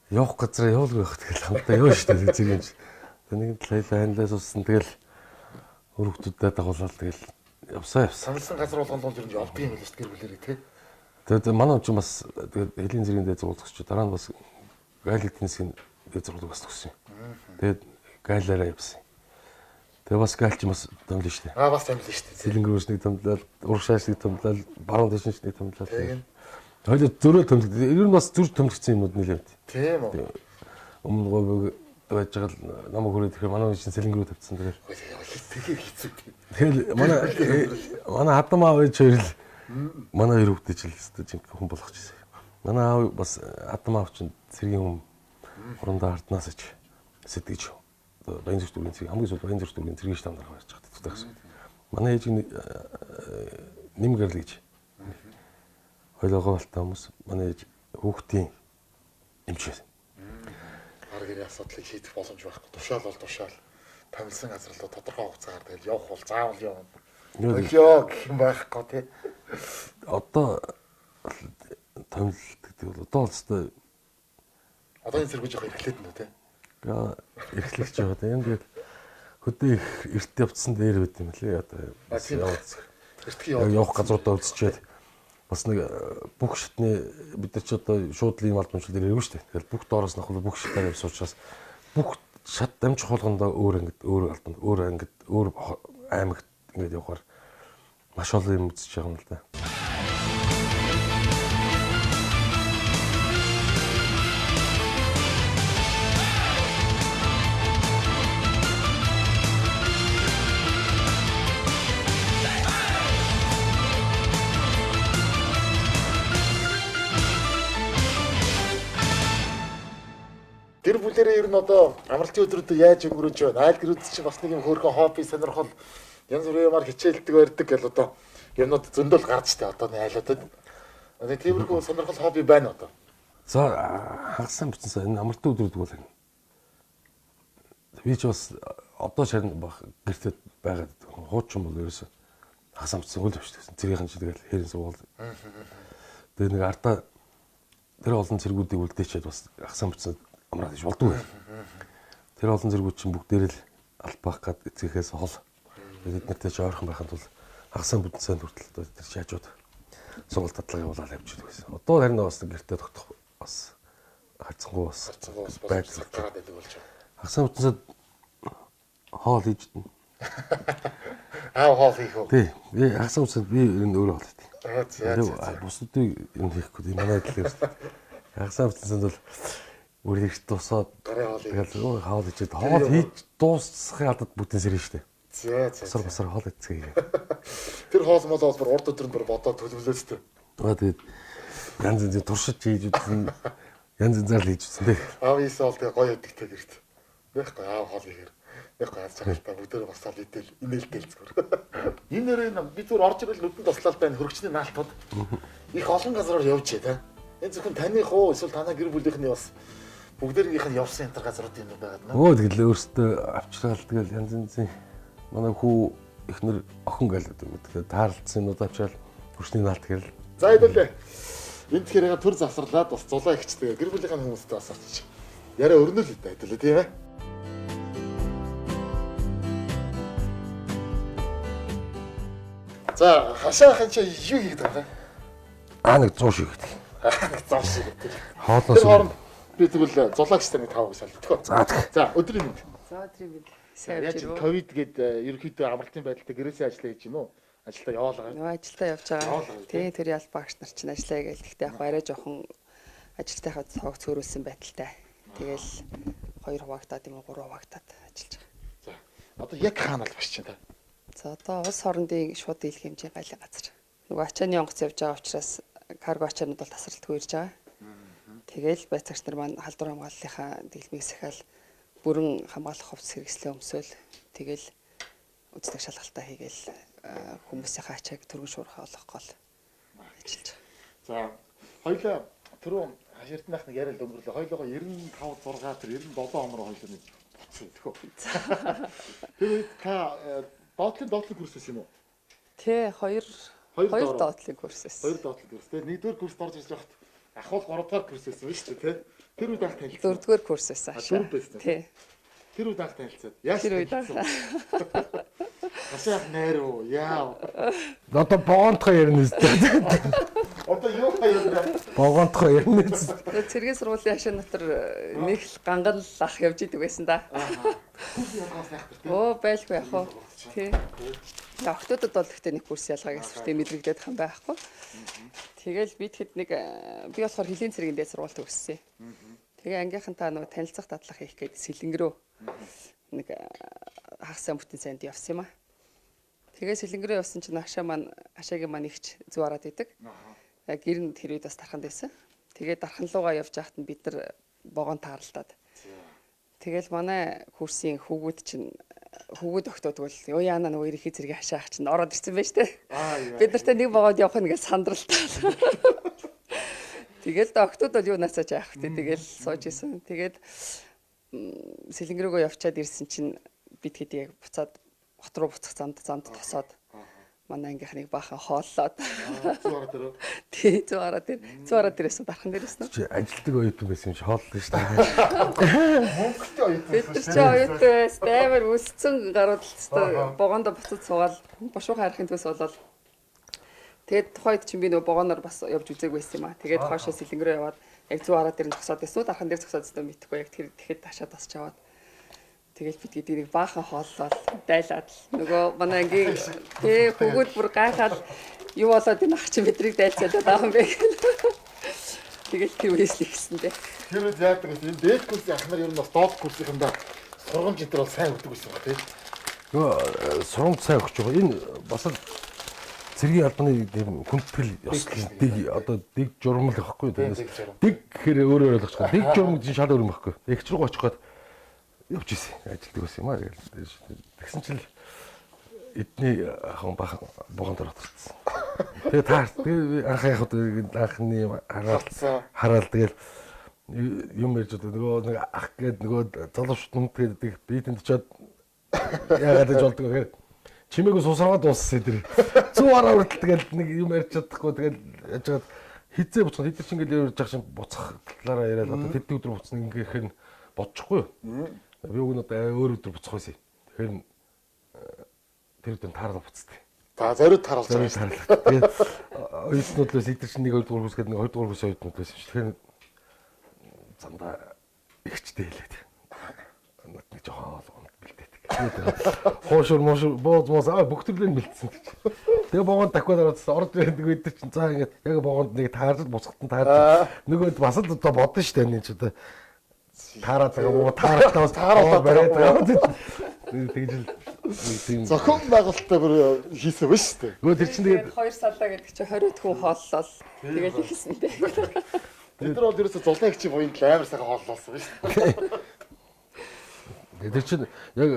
Явах газараа явуулгүй байх тэгэл хамтаа явна шүү дээ зэрэг юм. Тэг нэг талаа ханилаа суусан тэгэл өргөдүүдэд дагуулаад тэгэл явсаа явсан. Саналсан газар болгонд бол ер нь явдаг юм байл шүү дээ гэр бүлэрээ тий. Тэгээд манай хүн чинь бас тэгээд хөлийн зэргийн дээд сургууль төгсч дараа нь бас гайл эдийн засгийн дээд сургуулийг бас төгссөн. Тэгээд гайлаараа явсан. Тэгээд бас гайл чинь бас томлоо шүү дээ. Аа бас томлоо шүү дээ. Сэлэнгөрөөс нэг томлол, урагшааш нэг томлол, баруун дэшинч нэг томлол. Хоёул зөрөөл томлог. Ер нь бас зүр томлогдсон юмнууд нэлээд. Тийм үү. Өмнө говь байж байгаа л намайг хүрээд ирэхээр манай хүн чинь сэлэнгөрөө тавьчихсан тэгэл. Тэгэхээр хэцүү. Тэгэл манай хадам аав ээж хоёр л манай хоёр хүүхдээ ч л өстой жинхэнэ хүн болгох гэсэн. Манай аав бас хадам аав чинь цэргийн хүн хурандаа арднаас ич сэтгэж одоо Баян зүрх дүүргийн цэрэг хамгийн сүүлд Баян зүрх дүүргийн цэргийн штаб дарга байж байгаа тэтгэв гэсэн. Манай ээж нэм гэрэл гэж. Хоёлоогоо балтай хүмүүс манай ээж хүүхдийн эмч байсан. Гар гэрийн асуудлыг шийдэх боломж байхгүй. Тушаал бол тушаал. Томилсон газар л тодорхой хугацаагаар тэгэл явах бол заавал явна. Болио гэх юм байхгүй тий. Одоо томилт гэдэг бол одоо л өстой одоо энэ зэрэг жоох эрхлээд нэ тий. Эрхлэгч яваад юм тэгээд хөдөө их эрт явцсан дээр байт юм лээ одоо. Эртхэн явах газруудаа үзчихэд бас нэг бүх шатны бид нар ч одоо шууд л ийм албан тушаал дээр ирвэ шүү дээ. Тэгэл бүх доороос нахал бүх шатаар явсан учраас бүх шат дамжих болгондоо өөр ангид, өөр албанд, өөр ангид, өөр аймагт ингээд явахаар маш олон юм үзэж байгаа юм л да. Гэр бүлэрээ ер нь одоо амралтын өдрүүдэд яаж өнгөрөөж байна? Айл гэрүүд чинь бас нэг юм хөөрхөн хобби сонирхол янз бүрийн юмар хичээлдэг барьдаг гэл одоо юмнууд зөндөл гарч тээ одоо нэг айлуудад. Одоо тиймэрхүү сонирхол хобби байна одоо. За хагасан бүтэнсэн энэ амралтын өдрүүд бол энэ. Би ч бас одоо шарин гэртээ байгаад хуучин бол ерөөсө хагасан бүтсэн үл авч гэсэн. Цэргийн чинь тэгэл хэрэн сургуул. Тэгээ нэг ардаа тэр олон цэргүүдийг үлдээчээд бас хагасан бүтсэн амраад иш болдгүй. Тэр олон зэргүүд чинь бүгдээр л албаах гад эцгийнхээс хол. Бид нартэй ч ойрхон байхын тулд хагасаа бүтэн сайн хүртэл тэр шаажууд сургууль татлага явуулаад явж идэг байсан. Одоо харин бас гэртээ тогтох бас харцсангүй бас бас гараад байдаг болж байна. Хагасаа бүтэн сайн хоол хийж идэнэ. Аав хоол хийх үү? Тий. Би хагасаа бүтэн би ер нь өөрөө хоол хийдэг. Аа за. Бусдыг юм хийхгүй. Манай адил юм. Хагасаа бүтэн сайн бол Үр их тусаад тэгэл хоол хийчихэд хоол хийж дуусгахын алдад бүтэн сэрэн штэ. За за. Басар басар хоол идцгээе. Тэр хоол мол бол бүр урд өдөр нь бүр бодоод төлөвлөөстэй. Аа тэгээд янз янзын туршиж хийж үзсэн. Янз янзаар л хийж үзсэн тий. Аав ийсэн бол тэгээ гоё идэг те гэрт. Байхгүй аав хоол ихээр. Байхгүй аз жаргалтай бүгдээрээ босоод идэл инээлтэл зүгээр. Энэ нэрээ би зүгээр орж ирэл нүдэнд туслал байна хөргөчний наалтууд. Их олон газраар явж те. Энэ зөвхөн таных уу эсвэл танаа гэр бүлийнхний бас бүгдээрийнх нь явсан энэ газрууд юм байгаад нэ. Өө тэгэл өөртөө авчраал тэгэл янз янзын манай хүү эхнэр охин гээл гэдэг юм. Тэгэхээр таарлцсан юмнууд авчраал хөршний наалт гэрэл. За хэдүүлээ. Энд тэгэхээр төр завсарлаад бас зулаа ихчтэй гэр бүлийнх нь хүмүүстэй бас очиж яриа өрнө л дээ хэдүүлээ тийм ээ. За хашаа ханчаа юу хийгээд байгаа юм? Аа нэг 100 шиг гэдэг. Зам шиг гэдэг. Хоолноос Тэр хооронд би тэгвэл зулаагчтай нэг тав салж төхөө. За тэг. За өдрийн мэнд. За өдрийн мэнд. Сайн Яаж явж ирв. ковид гээд ерөнхийдөө амралтын байдалтай гэрээсээ ажиллаа хийж гин үү? Ажилдаа яваалаа. Нөгөө ажилдаа явж байгаа. Яваалаа, Тий, тэр ял багш нар чинь ажиллаа гээл. Гэхдээ яг арай жоохон ажилтайхаа цог цөөрүүлсэн байдалтай. Тэгэл хоёр хуваагдаад юм уу гурван хуваагдаад ажиллаж байгаа. За. Одоо яг хаана л багш чинь та? За одоо улс хорндын шууд дийлэх хэмжээний гайлын газар. Нөгөө ачааны онгоц явж байгаа учраас карго ачаанууд бол тасралтгүй ирж байгаа. Тэгэл байцаагч нар маань халдвар хамгааллынхаа дэглэмийг сахиал бүрэн хамгаалах хувцас хэрэгслээ өмсөөл тэгэл үздэг шалгалтаа хийгээл хүмүүсийнхээ ачааг түргэн шуурхай олох гол ажиллаж байгаа. За хоёлаа түрүү хаширтнах нэг яриад өнгөрлөө. Хоёлоогоо 95 6 тэр 97 он руу хоёлоо нэг буцсан төхөө. Тэр үед та доотлын курс байсан юм уу? Тэ хоёр хоёр доотлын курс байсан. Хоёр доотлын курс тэ. Нэгдүгээр курст орж ирж байхад ахвал 3 дугаар курс байсан шүү дээ тэ. Тэр үед анх танилцсан. Дөрөвдүгээр курс байсан. Дөрөв байсан. Тий. Тэр үед анх танилцаад. Яаж Тэр үед анх. Хашаа ах найр уу? Яав. Одоо богоонтхоо ярина үстэй. Одоо юу хаяа? Богоонтхоо ярина үстэй. Тэгээ цэргийн сургуулийн хашаа дотор нэг л гангал ах явж идэг байсан да. Оо байлгүй яах вэ? Тий. Тэгээ октодод бол гэхдээ нэг курс ялгаа гэсэн тийм мэдрэгдээд хан байхгүй. Тэгэл би тэгэхэд нэг би болохоор хөлийн цэргийн дээд сургуульд төгссөн. Тэгээ ангийнхантаа нөгөө танилцах дадлах хийх гээд сэлэнгэрөө нэг хагас сайн бүтэн сайнд явсан юм а. Тэгээ сэлэнгэрөө явсан чинь хашаа маань хашаагийн маань ихч зүү хараад идэг. Гэр нь тэр үед бас дарханд байсан. Тэгээ дархан луугаа явж байхад нь бид нар вагон тааралдаад. Тэгэл манай курсын хүүгүүд чинь хүүгүүд огтод бол ёо яана нөгөө ерөнхий зэргийн хашаах чинь ороод ирсэн байж тээ. Бид нартай нэг вагонд явах нь гэж сандралтай. Тэгэл октод бол юу насаж яах вэ? Тэгэл сууж исэн. Тэгээд сэлэнгэрөөгөө явчаад ирсэн чинь бид хэд яг буцаад хот руу буцах замд тосоод манай ангийнхныг баахан хооллоод. Зүү хараад тэр. Тий, зүү хараад тэр. Зүү хараад тэрээс дархан дээрээс нь. Чи ажилтдаг оюутан байсан юм чи хооллоо шүү дээ. Мөнгөтэй оюутан байсан. Бид нар чи оюутан байсан. Амар өсцөн гарууд л хэвээр вагондо буцаж суугаад бушуухан харахын төс болоод. Тэгээд тухайд чинь би нөгөө вагоноор бас явж үзээгүй байсан юм а. Тэгээд хоошоо сэлэнгэрөө яваад яг зүү хараад тэр нь зогсоод байсан уу дархан дээр зогсоод байсан мэдэхгүй яг тэр тэгэхэд ташаа тасч аваад. Тэгэл бид гэдэг нэг баахан хооллол дайлаад л нөгөө манай ангийн тий хүүгүүд бүр гайхаад юу болоод энэ ах чинь бидрийг дайлцаад байгаа юм бэ гэл. Тэгэл тэр үеэс л ихсэн дээ. Тэр үед яадаг вэ? Энэ дээд курсын ах нар ер нь бас доод курсынхандаа сургамж энэ төр бол сайн өгдөг байсан баг тий. Нөгөө сургамж сайн өгч байгаа. Энэ бас л цэргийн албаны тийм хүндэтгэл ёслол дэг одоо дэг журмал гэхгүй юу? Дэг гэхээр өөрөөр ойлгож байгаа. Дэг журам гэж шал өөр юм байхгүй. Эгч рүү очих гээд явж ирсэн. Ажилтдаг байсан юм аа. Тэгсэн чинь эдний хан бахан буган дор отчихсон. Тэгээ таар тэгээ анх яг анхны хараал тэгэл юм ярьж одоо нөгөө нэг ах гээд нөгөө залуучууд нүмт гэдэг би тэнд чад яагаад гэж болдог гэхээр чимээгүй сусаргаа дууссан тэр. Зүү хараа хүртэл тэгэл нэг юм ярьж чадахгүй тэгэл яаж чад хизээ буцах тэд чинь ингээл ярьж байгаа чинь буцах талаараа яриад одоо тэдний өдөр буцна ингээх нь бодчихгүй юу. Би уг нь одоо өөр өдөр буцах байсан. Тэгэхээр тэр өдөр таарал буцдаг. За зориуд тааруулж байгаа. Тэгээд оюутнууд л эдгээр чинь 1 2 дугаар курс гэдэг 1 2 дугаар курсын оюутнууд байсан шүү. Тэгэхээр замдаа ихчтэй хэлээд. Над нэг жоохон хоол бэлдээдэг. Хоошор мошор бооз моос аа бүх төрлөө нь бэлдсэн гэж. Тэгээ богонд дахиад ороод орж ирдэг үед чинь за ингээд яг богонд нэг таарж буцахт нь таарж нөгөөд бас л одоо бодно шүү дээ энэ ч одоо таараад байгаа мó таарахтаа бас таараад бариад байгаа. Тэгж л тийм зохион байгуулалттай бүр хийсэн ба шүү дээ. Нөгөө тэр чинь тэгээд хоёр саллаа гэдэг чинь 20 хүн хооллол тэгэл ихсэн дээ. Бид нар бол ерөөсө зулаа их чи буянд л амар сайхан хооллолсон ба шүү дээ. Тэр чинь яг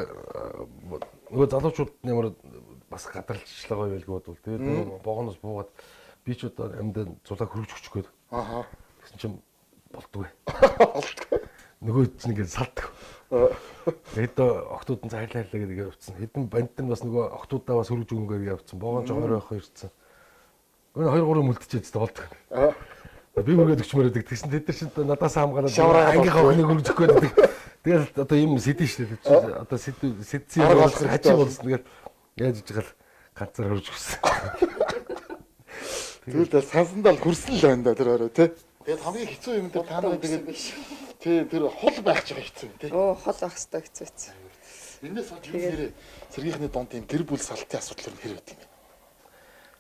нөгөө залуучууд ямар бас гадарлжлаа гоё байлгүй бодвол тэгээд богоноос буугаад би ч одоо амьд зулаа хөргөж өгчих гээд. Аха. Тэгсэн чинь болдгоо. Болдгоо. Нөгөө чинь ингээд салдаг. Тэгээд октод нь зайлаа гэдэг явцсан. Хэдэн банд нь бас нөгөө октоудаа бас хөргөж өгөнгөөр явцсан. Богоон ч 22 ирсэн. Гэхдээ 2 3 мүлдчихээд тест болдог. Би хүргээд өчмөр байдаг. Тэгсэн тэд нар чинь надаас хамгаалаад ангийнхаа охиныг хөргөж өгөх гэдэг. Тэгэл одоо юм сэдэн шүү дээ. Одоо сэдсэн юм хачи болсон. Тэгэл яаж иж гал ганцаар хөргөж өгсөн. Тэгвэл сансандаа л хүрсэн л байна да тэр орой тий. Тэгээд хамгийн хэцүү юм дээр та нарыг тэгээд тий тэр хол байх ч хэцүү юм тий. Оо хол байх хэвээр хэцүү хэцүү. Энээс болж юу нэрээ цэргийнхний дунд тийм гэр бүл салтын асуудал юм хэр байт юм бэ?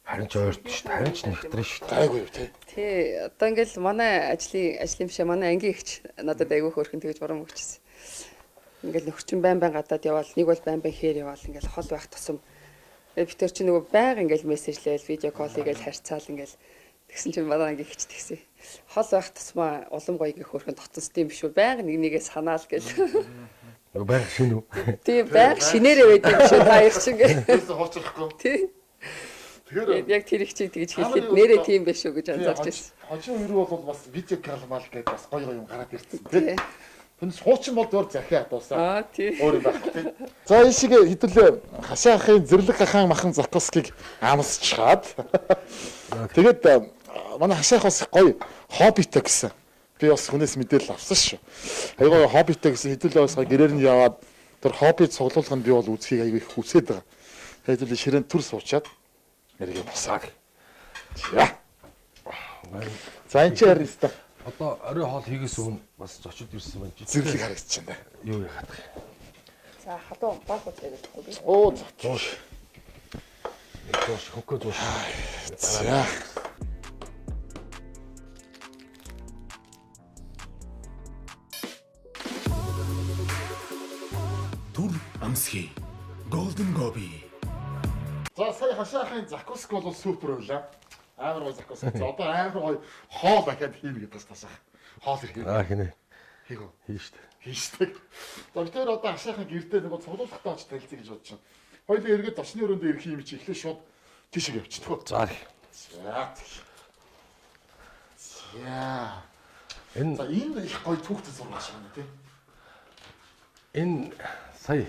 Харин ч ойрт шүү дээ. Харин ч нэгтрэн шүү дээ. Гайгүй юу тий. Тий, одоо ингээл манай ажлын бишээ манай ангийн эгч надад айгүй хөөрхөн тэгж урам өгчсэн. Ингээл нөхөрчин байн байн гадаад яваал, нэг бол байн байн хээр яваал, ингээл хол байх тусам би тэр чинь нөгөө байг ингээл мессежлээл, видео кол хийгээл харьцаал ингээл тэгсэн чинь манай ангийн эгч тэгсэн. Хол байх тусмаа улам гоё ингээ хөөрхөн дотсон юм биш үү? Байг нэг нэгээ санаал гэл. Нөгөө байг шинэ үү? Тий, байг шинээрээ байд юм шүү та хоёр чинь ингээ. Тэрээс хуучрахгүй. Тий. Тэгэхээр яг тэр их чиг тэгж хэлэхэд нэрээ тийм биш үү гэж анзаарч байсан. Хожин үерүү бол бас видео кал мал гэдэг бас гоё гоё юм гараад ирсэн тий. Түнс хуучин бол дөөр захиа хадуулсан. Аа тий. Өөр юм байх тий. За энэ шиг хэдүүлээ хашаа ахын зэрлэг гахаан махан закускийг амсчаад. Тэгээд манай хашаах бас гоё хоббитэй гэсэн. Би бас хүнээс мэдээлэл авсан шүү. Айгүй хоббитэй гэсэн хэдүүлээ бас гэрээр нь яваад тэр хобби цуглуулганд би бол үзхийг айгүй их хүсээд байгаа. Хэдүүлээ ширээнд төр суучаад нэргээ босаа. За. За энэ чи харин Одоо орой хоол хийгээс өмнө бас зочид ирсэн байна. Зэрлэг харагдчихэв да. Юу яхаад юм. За халуун баг үзээгүй би. Оо зоош. Зоош хөнгөө зоош. За. Түр амсхий. Golden Gobi. За сая хашаахын закуск бол супер байлаа. Амар гоё закуск. За одоо амар гоё хоол дахиад хийнэ гэдэг бас тасах. Хоол ирэх. Аа хинэ. Хийх үү? Хийн штэ. Хийн штэ. За бид тэр одоо хашаахын гэрдээ нэг цуглуулгатай очиж танилцъя гэж бодож байна. Хоёулаа эргээд зочны өрөөндөө ирэх юм чи эхлээ шууд тийшээ явчихдаг. За. За. За. Энэ за энэ их гоё түүхтэй зураг шиг байна тий. Энэ сая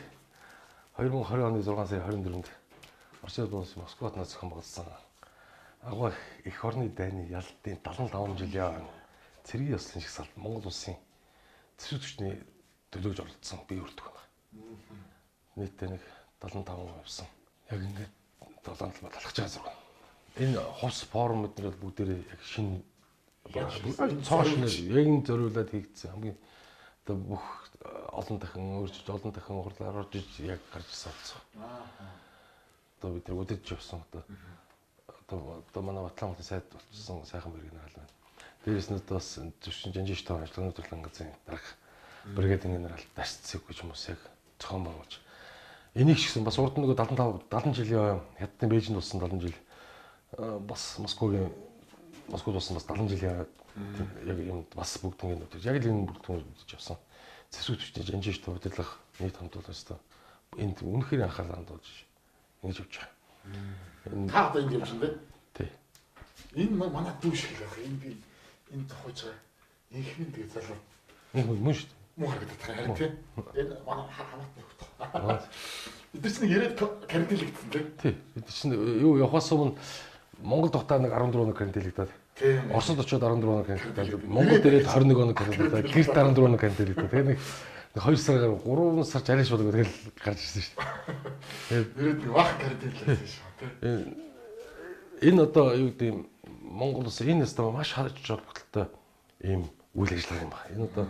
2020 оны 6 сарын 24-нд Орос улсын Москвад зохион байгуулсан агуу эх орны дайны ялалтын 75 жилийн цэргийн ёслолын жагсаалт Монгол улсын зэвсэг түвшний төлөөж оролцсон бие хүртэх байна. Нийтдээ нэг 75 явсан. Яг ингээд долоон талбай талхаж байгаа зураг. Энэ хувьс форум эднэр бол бүгдээрээ яг шинэ цоо шинээр яг энэ зориулаад хийгдсэн хамгийн одоо бүх олон дахин өөрчилж олон дахин хурлаар орж иж яг гарч ирсэн болсон. Одоо бид нар үдэж явсан одоо одоо манай Батлан хотын сайд болчихсон сайхан мэрэг генерал байна. Дээрээс нь бас зөвшин жанжиш тоо ажиллагааны төлөв газрын дарга бригадын генерал Дашцэг гэж хүмүүс яг зохион байгуулж. Энийг ч гэсэн бас урд нөгөө 75 70 жилийн хятадын Бээжинд болсон 70 жил бас Москвагийн Москвад болсон бас 70 жилийн яг юм бас бүгднийг нүдэж яг л энэ бүгднийг үзэж явсан. Зэвсэг түвшний жанжиш тоо удирдлага нийт хамт бол өстө энд үнэхээр анхаарал хандуулж ингэж явж байгаа. Та одоо ингэ явж байна тий. Энэ манай дүү шиг л байна. Энэ би энэ тухайж байгаа. Инх минь тэгээ залуу. Инх минь мөн шүү дээ. Муу харагдах харин тий. Энэ манай хамаатны хөх. Бид нар чинь ирээд карантинлэгдсэн тий. Тий. Бид чинь юу явахаас өмнө Монгол тухтаа нэг 14 хоног карантинлэгдээд. Оросд очиод 14 хоног карантинлэгдээд. Монголд ирээд 21 хоног карантинлэгдээд. Гэрт 14 хоног карантинлэгдээд. Тэгээ нэг 2 сар гаруй 3 сар ч арайш болоо тэгэл гарч ирсэн шүү дээ. Тэгээд ирээд нэг вах карантинлэгдсэн шүү тий. Энэ одоо юу гэдэг юм Монгол улс энэ ястаа маш хааж холбогдолтой ийм үйл ажиллагаа юм байна. Энэ одоо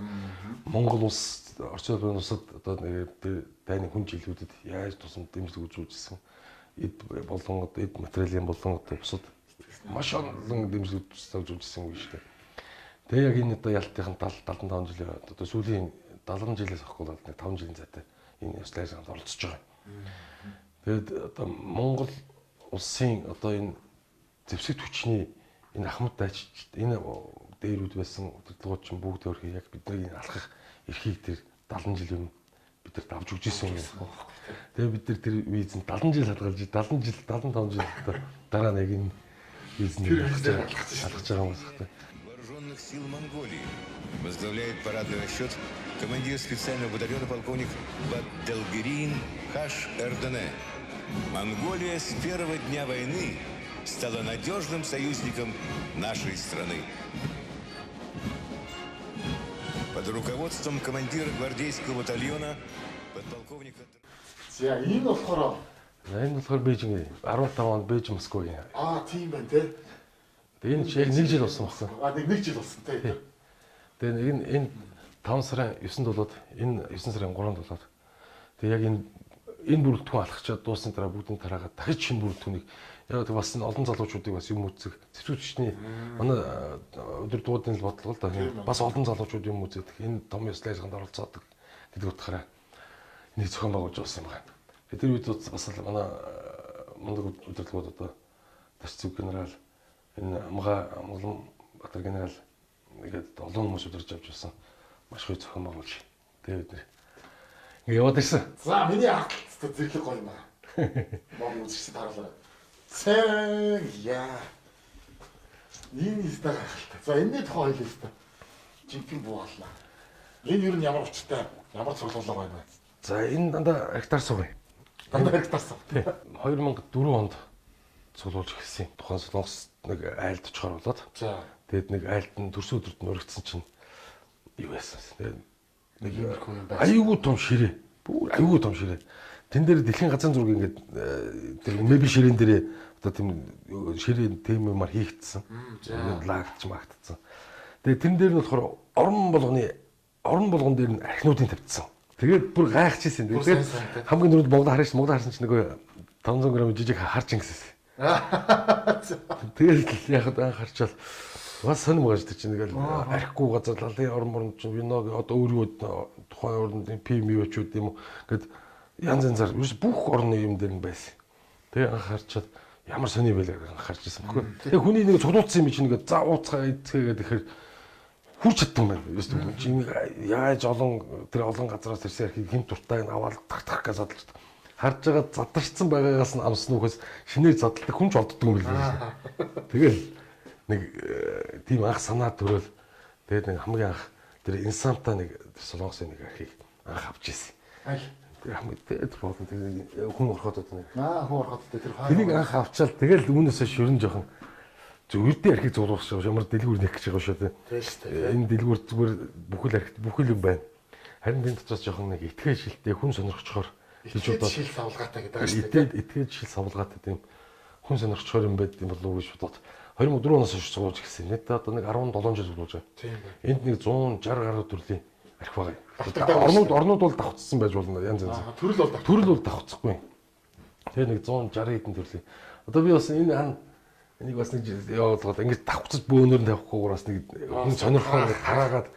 Монгол улс Орчин улсын улсад одоо дайны хүн жилүүдэд яаж тусам дэмжлэг үзүүлжсэн эд болон одоо эд материалын болон одоо бусад маш олон дэмжлэг үзүүлжсэн үе шүү дээ. Тэгээ яг энэ одоо ялтынхан 70 75 жилийн одоо сүүлийн 70 жилээс авахгүй бол нэг 5 жилийн зайтай энэ ёслол ажиллагаанд оролцож байгаа. Тэгээд одоо Монгол улсын одоо энэ зэвсэг түвшний энэ ахмад дайчид энэ дээрүүд байсан удирдлагууд чинь бүгд өөрхий яг бидний энэ алхах эрхийг тэр 70 жилийн өмнө бид нар давж өгч ирсэн юм байна. Тэгээ бид нар тэр визэнд 70 жил хадгалж 70 жил 75 жил одоо дараа нь яг энэ визэнд алхаж байгаа юм байна. Вооруженных сил Монголии возглавляет парадный расчет командир специального батальона полковник Бадделгерин Хаш Эрдене. Монголия с первого дня войны стала надежным союзником нашей страны. Под руководством командира гвардейского батальона подполковника... За энэ болохоор Энэ болохоор Бээжин 15 онд Бээжин Москвагийн. Аа тийм байна те. Тэгээ энэ яг нэг жил болсон багсан. А нэг жил болсон тий. Тэгээ энэ 5 сарын 9-нд болоод энэ 9 сарын 3-нд болоод тэгээ яг энэ бүрэлдэхүүн алхачаад дуусны дараа бүгдийн тараагаад дахиж шинэ бүрэлдэхүүнийг яг бас энэ олон залуучуудыг бас юм үзэг зэвсэгчний манай өдөр дуудын л бодлого л да бас олон залуучууд юм үздэг энэ том ёслол ажиллагаанд оролцоодог гэдэг утгаараа энийг зохион байгуулж байсан юм байна. Тэгээ тэр үед бас л манай мундаг удирдлагууд одоо Тарцэг генерал энэ Амгалан Батар генерал ингээд олон хүмүүс удирж авч байсан. Маш гоё зохион байгуулж тэгээ бид нэр ингэ яваад ирсэн. За миний арталт зэрлэг гоё юм аа. Мог үзэгчдэд харуулаарай. Цэн яа. Энэ өстой гайхалтай. За энэний тухай хэлээ өстой. Жинхэнэ буу аллаа. Энэ юу нь ямар учиртай, ямар цуглуулга байна вэ? За энэ дандаа гектар сууг. Дандаа гектар сууг. 2004 онд цуглуулж эхэлсэн. Тухайн Солонгос нэг айлд очихоор болоод. За. Тэгээд нэг айлд нь төрсөн өдөрт нь өргөцсөн чинь юу яасан. Тэгээд нэг иймэрхүү юм байна. Аюулгүй том ширээ. Бүр аюулгүй том ширээ. Тэн дээр дэлхийн газрын зураг ингээд тэр мэби ширээн дээр одоо тийм ширээн тийм юмар хийгдсэн. Лагтч магтцсан. Тэгээд тэрэн дээр нь болохоор орон болгон дээр нь архинуудын тавьчихсан. Тэгээд бүр гайхчихсэн. Тэгээд хамгийн түрүүнд Монгол харж Монгол харсан чинь нөгөө 500 г жижиг харж ингэсэн. Тэгээд яг анх харчаал бас сонирм гаж тэр чинь тэгэл архигүй газар лалын орон морон чинь вино одоо өөрөө тухайн оронд пи миочуд юм уу гэд янз янзаар ерөөс бүх орны юм дээр нь байсан. Тэгээ анх харчаад ямар сони байлаа анх харж ирсэн бэхүү. Тэгээ хүний нэг цуглуулсан юм чинь нэг за ууцгаа эцгээгээд ихээр хурж чадсан байна. Ерөөс хүн чинь яаж олон тэр олон газараас ирсэн архийг хэн дуртай нь аваад тах тах гэж задлж харж байгаа задарчсан байгаагаас нь амсан үхээс шинээр задалдаг хүн ч олддог юм билээ. Тэгэл нэг тийм анх санаа төрөөл тэгээд нэг хамгийн анх тэр инсанта нэг Солонгосын нэг архийг анх авч ирсэн. Аль тэр хамгийн тэр болон тэр хүн ороход одоо нэг хүн ороход тэр тэрийг анх авчаал тэгэл үүнээсээ шүрэн жоохон зүгээр архийг зурлах шиг ямар дэлгүүр нэх гэж байгаа шүү дээ. Тийм шүү дээ. Энэ дэлгүүр зүгээр бүхэл архит бүхэл юм байна. Харин энэ дотроос жоохон нэг итгэж шилтэй хүн сонирхчоор гэж бодоод шил савлгаатай гэдэг байгаа шүү дээ. Итгэж шил савлгаатай тийм хүн сонирхчоор юм байд юм болов уу гэж бодоод 2004 оноос хойш цугуулж эхэлсэн. Нийт одоо нэг 17 жил цугуулж байгаа. Тийм байна. Энд нэг 160 гаруй төрлийн архи байгаа. Орнууд бол давхцсан байж болно янз янз. Төрөл бол давхцахгүй. Тэгээ нэг 160 хэдэн төрлийн. Одоо би бас энэ хан энийг бас нэг явуулгаад ингэж давхцаж бөөнөр нь тавихгүйгээр бас нэг хүн сонирхоор тараагаад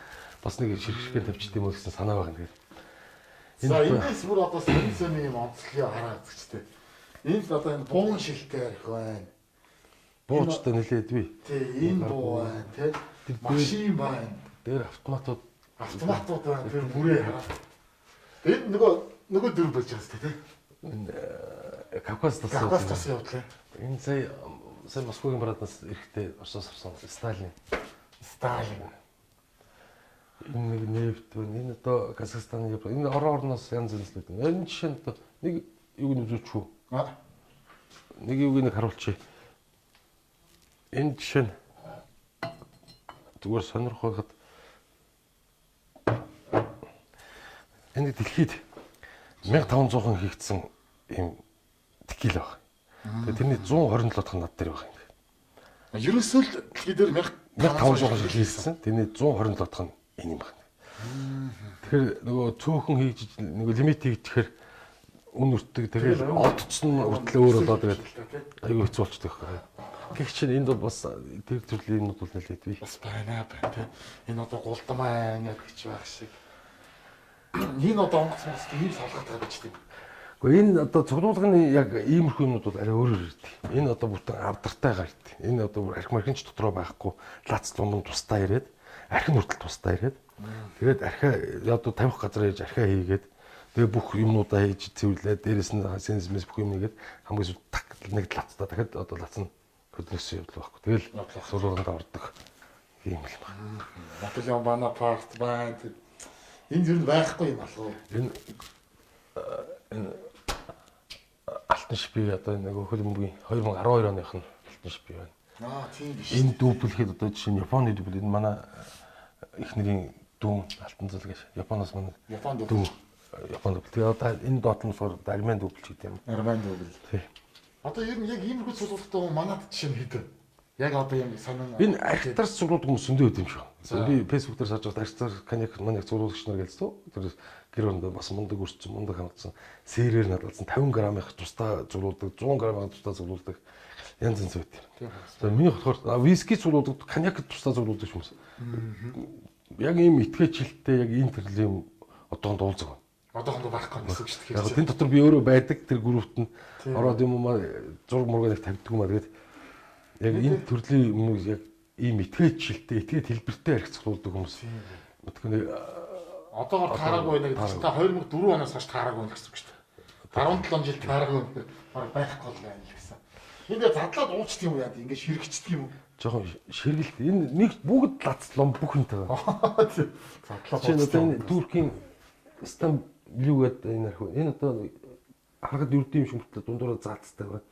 бас нэг ширхшгээр тавьчих юм уу гэсэн санаа байгаа юм. Тэгэхээр За эндээс бүр одоо сонин сонин юм онцлогийг хараа үзчихтэй. Энд одоо энэ буун шилтэй арх байна. Буучтай нэлээд бий. Тий, энэ буу байна тий. Машин байна. Дээр автоматууд байна. Тэр бүрээ хараа. Энэ нөгөө дөрв болж байгаа сте тий. Энэ Кавказ тас. Кавказ тас явдлаа. Энэ сая Москвагийн параднаас эрэхтэй Оросоос авсан Сталин. Сталин. Энэ нэг нефт байна. Энэ одоо Казахстаны энэ орон орноос янз янз л байна. Энэ жишээ нь одоо нэг юуг нь үзүүлчих үү? Нэг юуг нэг харуулчих. Энэ жишээ нь зүгээр сонирхоход энэ дэлхийд 1500 хийгдсэн ийм текил баг. Тэгээ тэрний 127 дахь над дээр байх юм. Ерөөсөө л дэлхий дээр 1500 хийгдсэн. Тэрний 127 дахь нь энэ юм байна. Тэгэхээр нөгөө цөөхөн хийж нөгөө лимит хийчихээр үн өртдөг. Тэгээд олдцсон хүртэл өөр болоод тэгээд аюу хэцүү болчдөг байхгүй. Гэх чинь энд бол бас тэр төрлийн юмнууд бол нэлээд бий. Бас байна тий. Энэ одоо гулдмаа ингэж байх шиг. Энэ одоо онгоц монгоц ийм савлгаатай байж тийм. Гэхдээ энэ одоо цуглуулгын яг иймэрхүү юмнууд бол арай өөрөөр ирдэг. Энэ одоо бүтэн авдартай гардаг. Энэ одоо бүр архи мархинч дотроо байхгүй лац луман тусдаа ирээд архин хүртэл тусдаа ирээд тэгээд архиа одоо тавих газар хийж архиа хийгээд тэгээ бүх юмнуудаа хийж цэвэрлээд дээрэс нь сенсмэс бүх юм нэгээд хамгийн сүүлд так нэг лацтай дахиад одоо лац нь хөдөлгөсөн явдал байхгүй. Тэгэл цуглуулганд ордог юм л байна. Наполеон Бонапарт байна. Энэ ер нь байхгүй юм алга уу? Энэ алтан шипи одоо нэг хөлбөмбөгийн 2012 оных нь алтан шипи байна. Аа тийм биш. Энэ дүүбл хэд одоо жишээ нь Японы дүүбл энэ манай эхнэрийн дүүн алтан зал гэж Японоос манай Япон дүүбл. Япон дүүбл. Тэгээ одоо энэ доод нь болохоор армян дүүбл ч гэдэг юм. Армян дүүбл. Тий. Одоо ер нь яг иймэрхүү цуглуулгатай хүн манад жишээ нь хэд вэ? Яг одоо юм сонин Энэ архитарс цуглуулдаг хүмүүс зөндөө байд юм шиг. Би Facebook дээр сарж байхад архитар коньяк маньяк цуглуулагч нар гэлцсэн. Тэр гэр орондоо бас мундаг өрцсөн, мундаг хамтсан. Сэрээр надалсан 50 грамын тусдаа цуглуулдаг, 100 грамын тусдаа цуглуулдаг янз янз байт юм. За миний бодохоор виски цуглуулдаг, коньяк тусдаа цуглуулдаг хүмүүс. Яг ийм итгэж хилтэй яг ийм төрлийн одоохондоо уулзаг. Одоохондоо байхгүй гэсэн үг шүү дээ. Яг тэн дотор би өөрөө байдаг тэр группт нь ороод юм уу зураг мургаа нэг тавьдаг юм аа тэгээд яг энэ төрлийн хүмүүс яг ийм итгэж хилтэй, итгээд хэлбэртэй харьцуулдаг хүмүүс. Мэдгүй нэг одоогор таараагүй байна гэдэг чинь та 2004 оноос хойш таараагүй байна гэсэн үг шүү дээ. 17 жил таараагүй баг байхгүй л байна л гэсэн. Энд задлаад уучдаг юм яа ингэ ширэгчдэг юм уу? Жохон ширгэлт. Энэ нэг бүгд лац лом бүх юмтай. Задлаад Жишээ нь одоо энэ Туркийн Стамбул гэдэг энэ архив. Энэ одоо харахад ердийн юм шиг мөртлөө дундуура заацтай байна.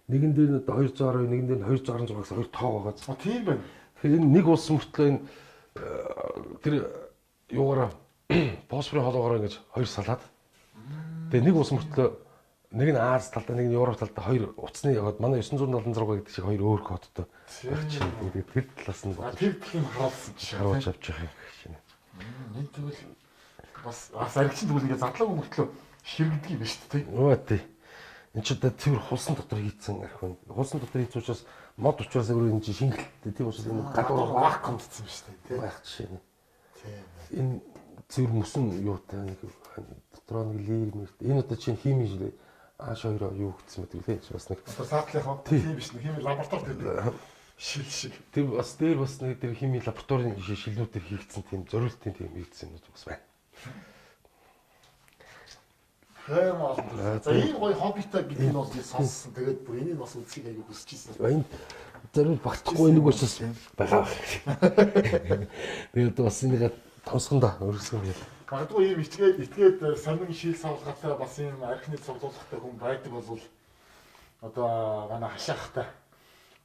Нэгэн дээр нь одоо 210, нэгэн дээр нь 216 гэсэн хоёр тоо байгаа. Тийм байна. Тэгэхээр энэ нэг улс мөртлөө энэ тэр юугаараа фосфорын хоолоогоор ингэж хоёр салаад тэгээ нэг улс мөртлөө нэг нь Аз талдаа, нэг нь Европ талдаа хоёр утасны яваад манай 976 гэдэг шиг хоёр өөр кодтой байх чинь. Тэгээд тэр талаас нь бодож тэр талыг харуулсан чинь харуулж авч явах юм гэж байна. Энэ тэгвэл бас бас аригчин тэгвэл ингэ задлаагүй мөртлөө ширэгдэг юм байна шүү дээ. Өө тий. Энд чи одоо цэвэр хулсан дотор хийцэн архив. Хулсан дотор хийцэн учраас мод учраас өөр энэ чинь шингэлттэй. Тийм учраас энэ гадуур вакуумдсан юм шүү дээ тий. Байх жишээ нь. Тийм. Энэ цэвэр мөсөн юутай нэг дотроо нэг лер мэрт. Энэ одоо чинь химийн шилээ. Ааш хоёроо юу гэсэн мэт лээ. Бас нэг одоо саатлынхаа тийм биш нэг химийн лаборатори тэр шил шиг. Тэр бас дээр бас нэг тэр химийн лабораторийн шилнүүдээр хийгдсэн тийм зориултын тийм хийгдсэн юмнууд бас байна. Хэм олон. За ийм гоё хоббитой гэдгийг нь бол би сонссон. Тэгээд бүр энийг бас үзхийг аягүй хүсэж ирсэн. Энэ зориул багтахгүй нэг учраас байгаа. Тэгээд бас энийг томсгондоо өргөсгөн юм. Магадгүй ийм итгээд сонин шил савлгаатай бас ийм архины цуглуулгатай хүн байдаг бол одоо манай хашаахтай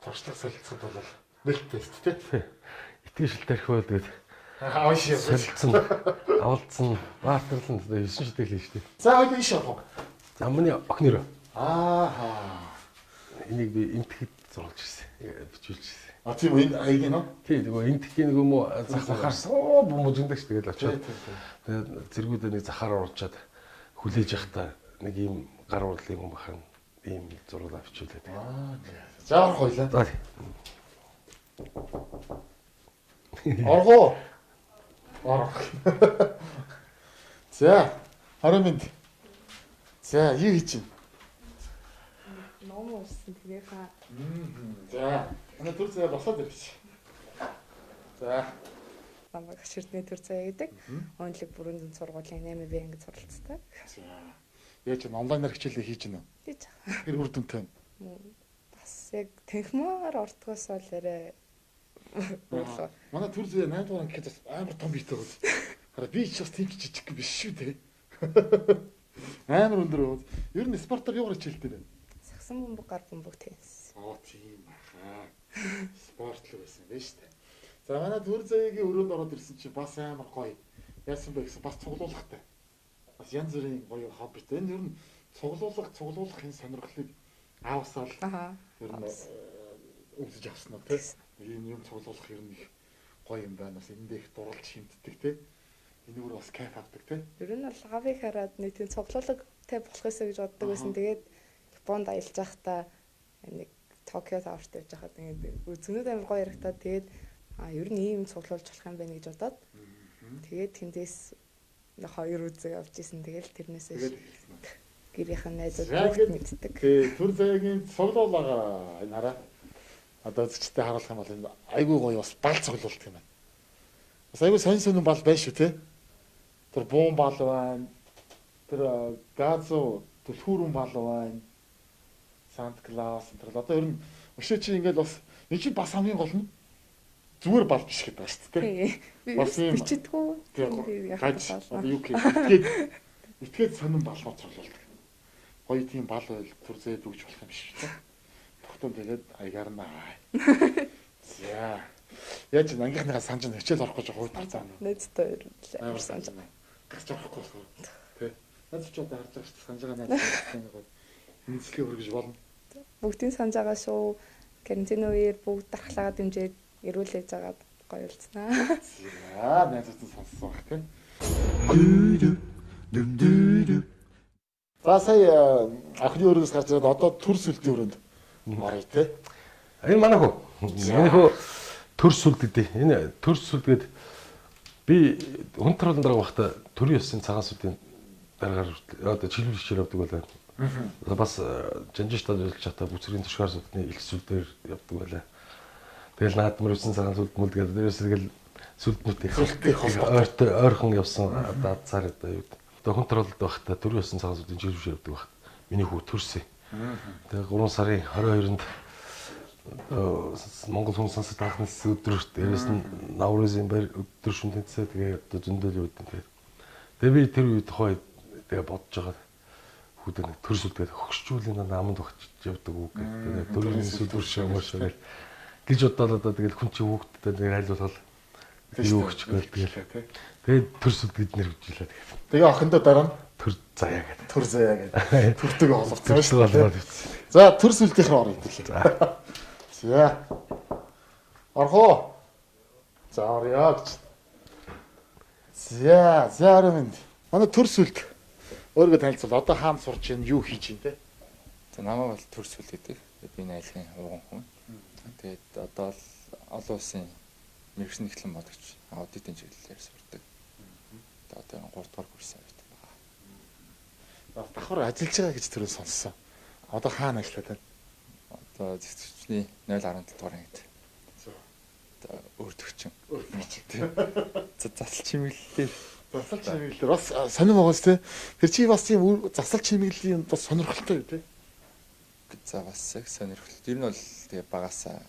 туршлага солилцоход бол нэлт тест тий. Итгэж шил тарих байл тэгээд авш солилцсон, авалдсан, баатарлан 9 шидэг л шүү дээ. За хоёул иш авах. За миний охин нэрөө. Ааха. Энийг би эмтгэд зурулж ирсэн. Бичүүлж ирсэн. А тийм үү энэ аяг нь үү? Тий, нөгөө эмтгэхийн нөгөө мө зах захаар суу бөмбөжөндөг ш тэгэл очиод. Тэгээд зэргүүдээ нэг захаар оруулчаад хүлээж явахдаа нэг ийм гар урлын хүн бахан ийм зураг авчиулээ. Аа. За орох хоёлаа. За. Оргоо. Орох. За, 20 минут. За, юу хийж чинь? Ном уншсан тэрийнхаа. За, манай төр заяа босоод ирчих. За. Намайг Ширдний төр заяа гэдэг. Өнлөг бүрэн зүйн сургуулийн 8 Б ангид суралцдаг. За. Яаж ч онлайнаар хичээлээ хийж гинэ үү? Хийж байгаа. Тэр үр дүнтэй. Бас яг тэнхмээр ортгоос бол арай Манай төр зүйн 8 дугаар анги гэхэд бас амар том биетэй байгаа. Хараа би ч бас тийм ч жижиг биш шүү дээ. Амар өндөр байгаа. Ер нь спортоор юугаар хичээлтэй байна? Сагсан бөмбөг, гар бөмбөг теннис. Оо тийм баха. Спортлог байсан юм байна шүү дээ. За манай төр зүйгийн өрөөнд ороод ирсэн чинь бас амар гоё. Яасан бэ гэсэн бас цуглуулгатай. Бас янз бүрийн гоё хоббитэй. Энэ ер нь цуглуулгах энэ сонирхлыг аавсаал ер нь үзэж авсан уу те. Ийм юм цуглуулах ер нь их гоё юм байна. Бас эндээ их дурлж химтдэг те. Энэгээр бас кайф авдаг те. Ер нь бол аавыг хараад нэг тийм цуглуулагтай болох ёсой гэж боддог байсан. Тэгээд Японд аялж байхдаа нэг Токио Тауэрт явж байхад ингээд үзгнүүд амар гоё ярагтаад тэгээд ер нь ийм цуглуулж болох юм байна гэж бодоод тэгээд тэндээс нэг хоёр үзэг авч исэн. Тэгэл тэрнээсээ гэрийнхэн найзууд бүгд мэддэг. Тий, төр заяагийн цуглуулгаа энэ хараа. Одоо үзэгчтэй харуулах юм бол энэ айгүй гоё бас бал цуглуулдаг юм байна. Бас айгүй сонь сонин бал байна шүү те. Тэр буун бал байна. Тэр газу түлхүүрэн бал байна. Санта Клаус энэ тэр одоо ер нь өшөө чи ингээл бас энэ чинь бас хамгийн гол нь зүгээр бал биш гэдэг байна шүү дээ. Бас юм бичдэггүй. Гаж одоо юу гэх итгээд итгээд сонин балмаар цуглуулдаг. Гоё тийм бал байл төр зээд өгч болох юм шиг тийм. Тогтун тэгээд аягаар наа. За. Яаж ангийнхныхаа санаж нь хичээл орох гэж хойд цаана. Найзтай амар санаж байна. Гарч орохгүй болохоор тий. Найз ч одоо харж байгаа шүү дээ. Санаж байгаа найз нэг гоё. Нийслэгээ хөргөж болно. Бүгдийн санаж байгаа шүү. Карантин үеэр бүгд дархлаагаа дэмжиж эрүүлээж жагаад гоё үлдсэн. За, найзууд нь сонссон байх тийм. За сая анхны өрөөс гарч ирээд одоо төр сүлдийн өрөөнд оръё те. Энэ манай хүү. Энэ хүү төр сүлд гэдэг. Энэ төр сүлд гээд би хүн төрөлн дарга байхдаа төрийн ёсын цагаан сүлдийн даргаар одоо чиглэл хичээл явдаг байлаа. Бас жанжин штад ажиллаж байхдаа бүцрийн тушгаар сүлдний их сүлдээр явдаг байлаа. Тэгэл наадмар 9 цагаан сүлд мүлд гэдэг. Дээрээс тэгэл сүлднүүдийн ойртой ойрхон явсан одоо цаар одоо юу гэдэг. Одоо хүн төрөлд байхдаа төрийн ёсын цагаан сүлдийн чиглэл явдаг байхад миний хүү төрсөн. Тэгээ 3 сарын 22-нд Монгол хүн сонсод анхны өдрөөр дээрээс нь Наврузын баяр өдөр шөнө тэнцээ тэгээ одоо зөндөл юу гэдэг. Тэгээ би тэр үе тухай тэгээ бодож байгаа хүүдээ нэг төр сүлдгээд хөгшчүүлийн наманд багч явдаг үг гэдэг. Төрийн сүлдвэр шиг юм шиг гэж бодоод одоо тэгэл хүн чинь хүүхдтэй нэг аль болох юу өгч гээл тэгэл. Тэгээд төр сүлд гэж нэр өгчлээ тэгээд. Тэгээ охиндоо дараа нь төр заяа гэдэг. Төр заяа гэдэг. Төртөг холбогдсон шүү дээ. За төр сүлдийнх рүү оръё гэлээ. За. Орох уу? За орё гэж. За, за орой минь. Манай төр сүлд өөрийгөө танилцуул. Одоо хаана сурч байна, юу хийж байна те? За намайг бол төр сүлд гэдэг. Би найлгын ууган хүн. Тэгээд одоо л олон улсын мэргэжлийн нэгтлэн бодогч аудитын чиглэлээр сурдаг. Одоо 3 дугаар курс аваад байгаа. Бас давхар ажиллаж байгаа гэж түрүү сонссон. Одоо хаана ажиллаад байна? Одоо зэвсэгчний 0.17 дугаар ангид. Одоо өөртөгчин. Өөртөгчин. За засал чимэглэлээр засал чимэглэлээр бас сонирн байгаас те. Тэр чи бас тийм засал чимэглэлийн бас сонирхолтой юу те? За бас яг сонирхол. Тэр нь бол тэгээ багасаа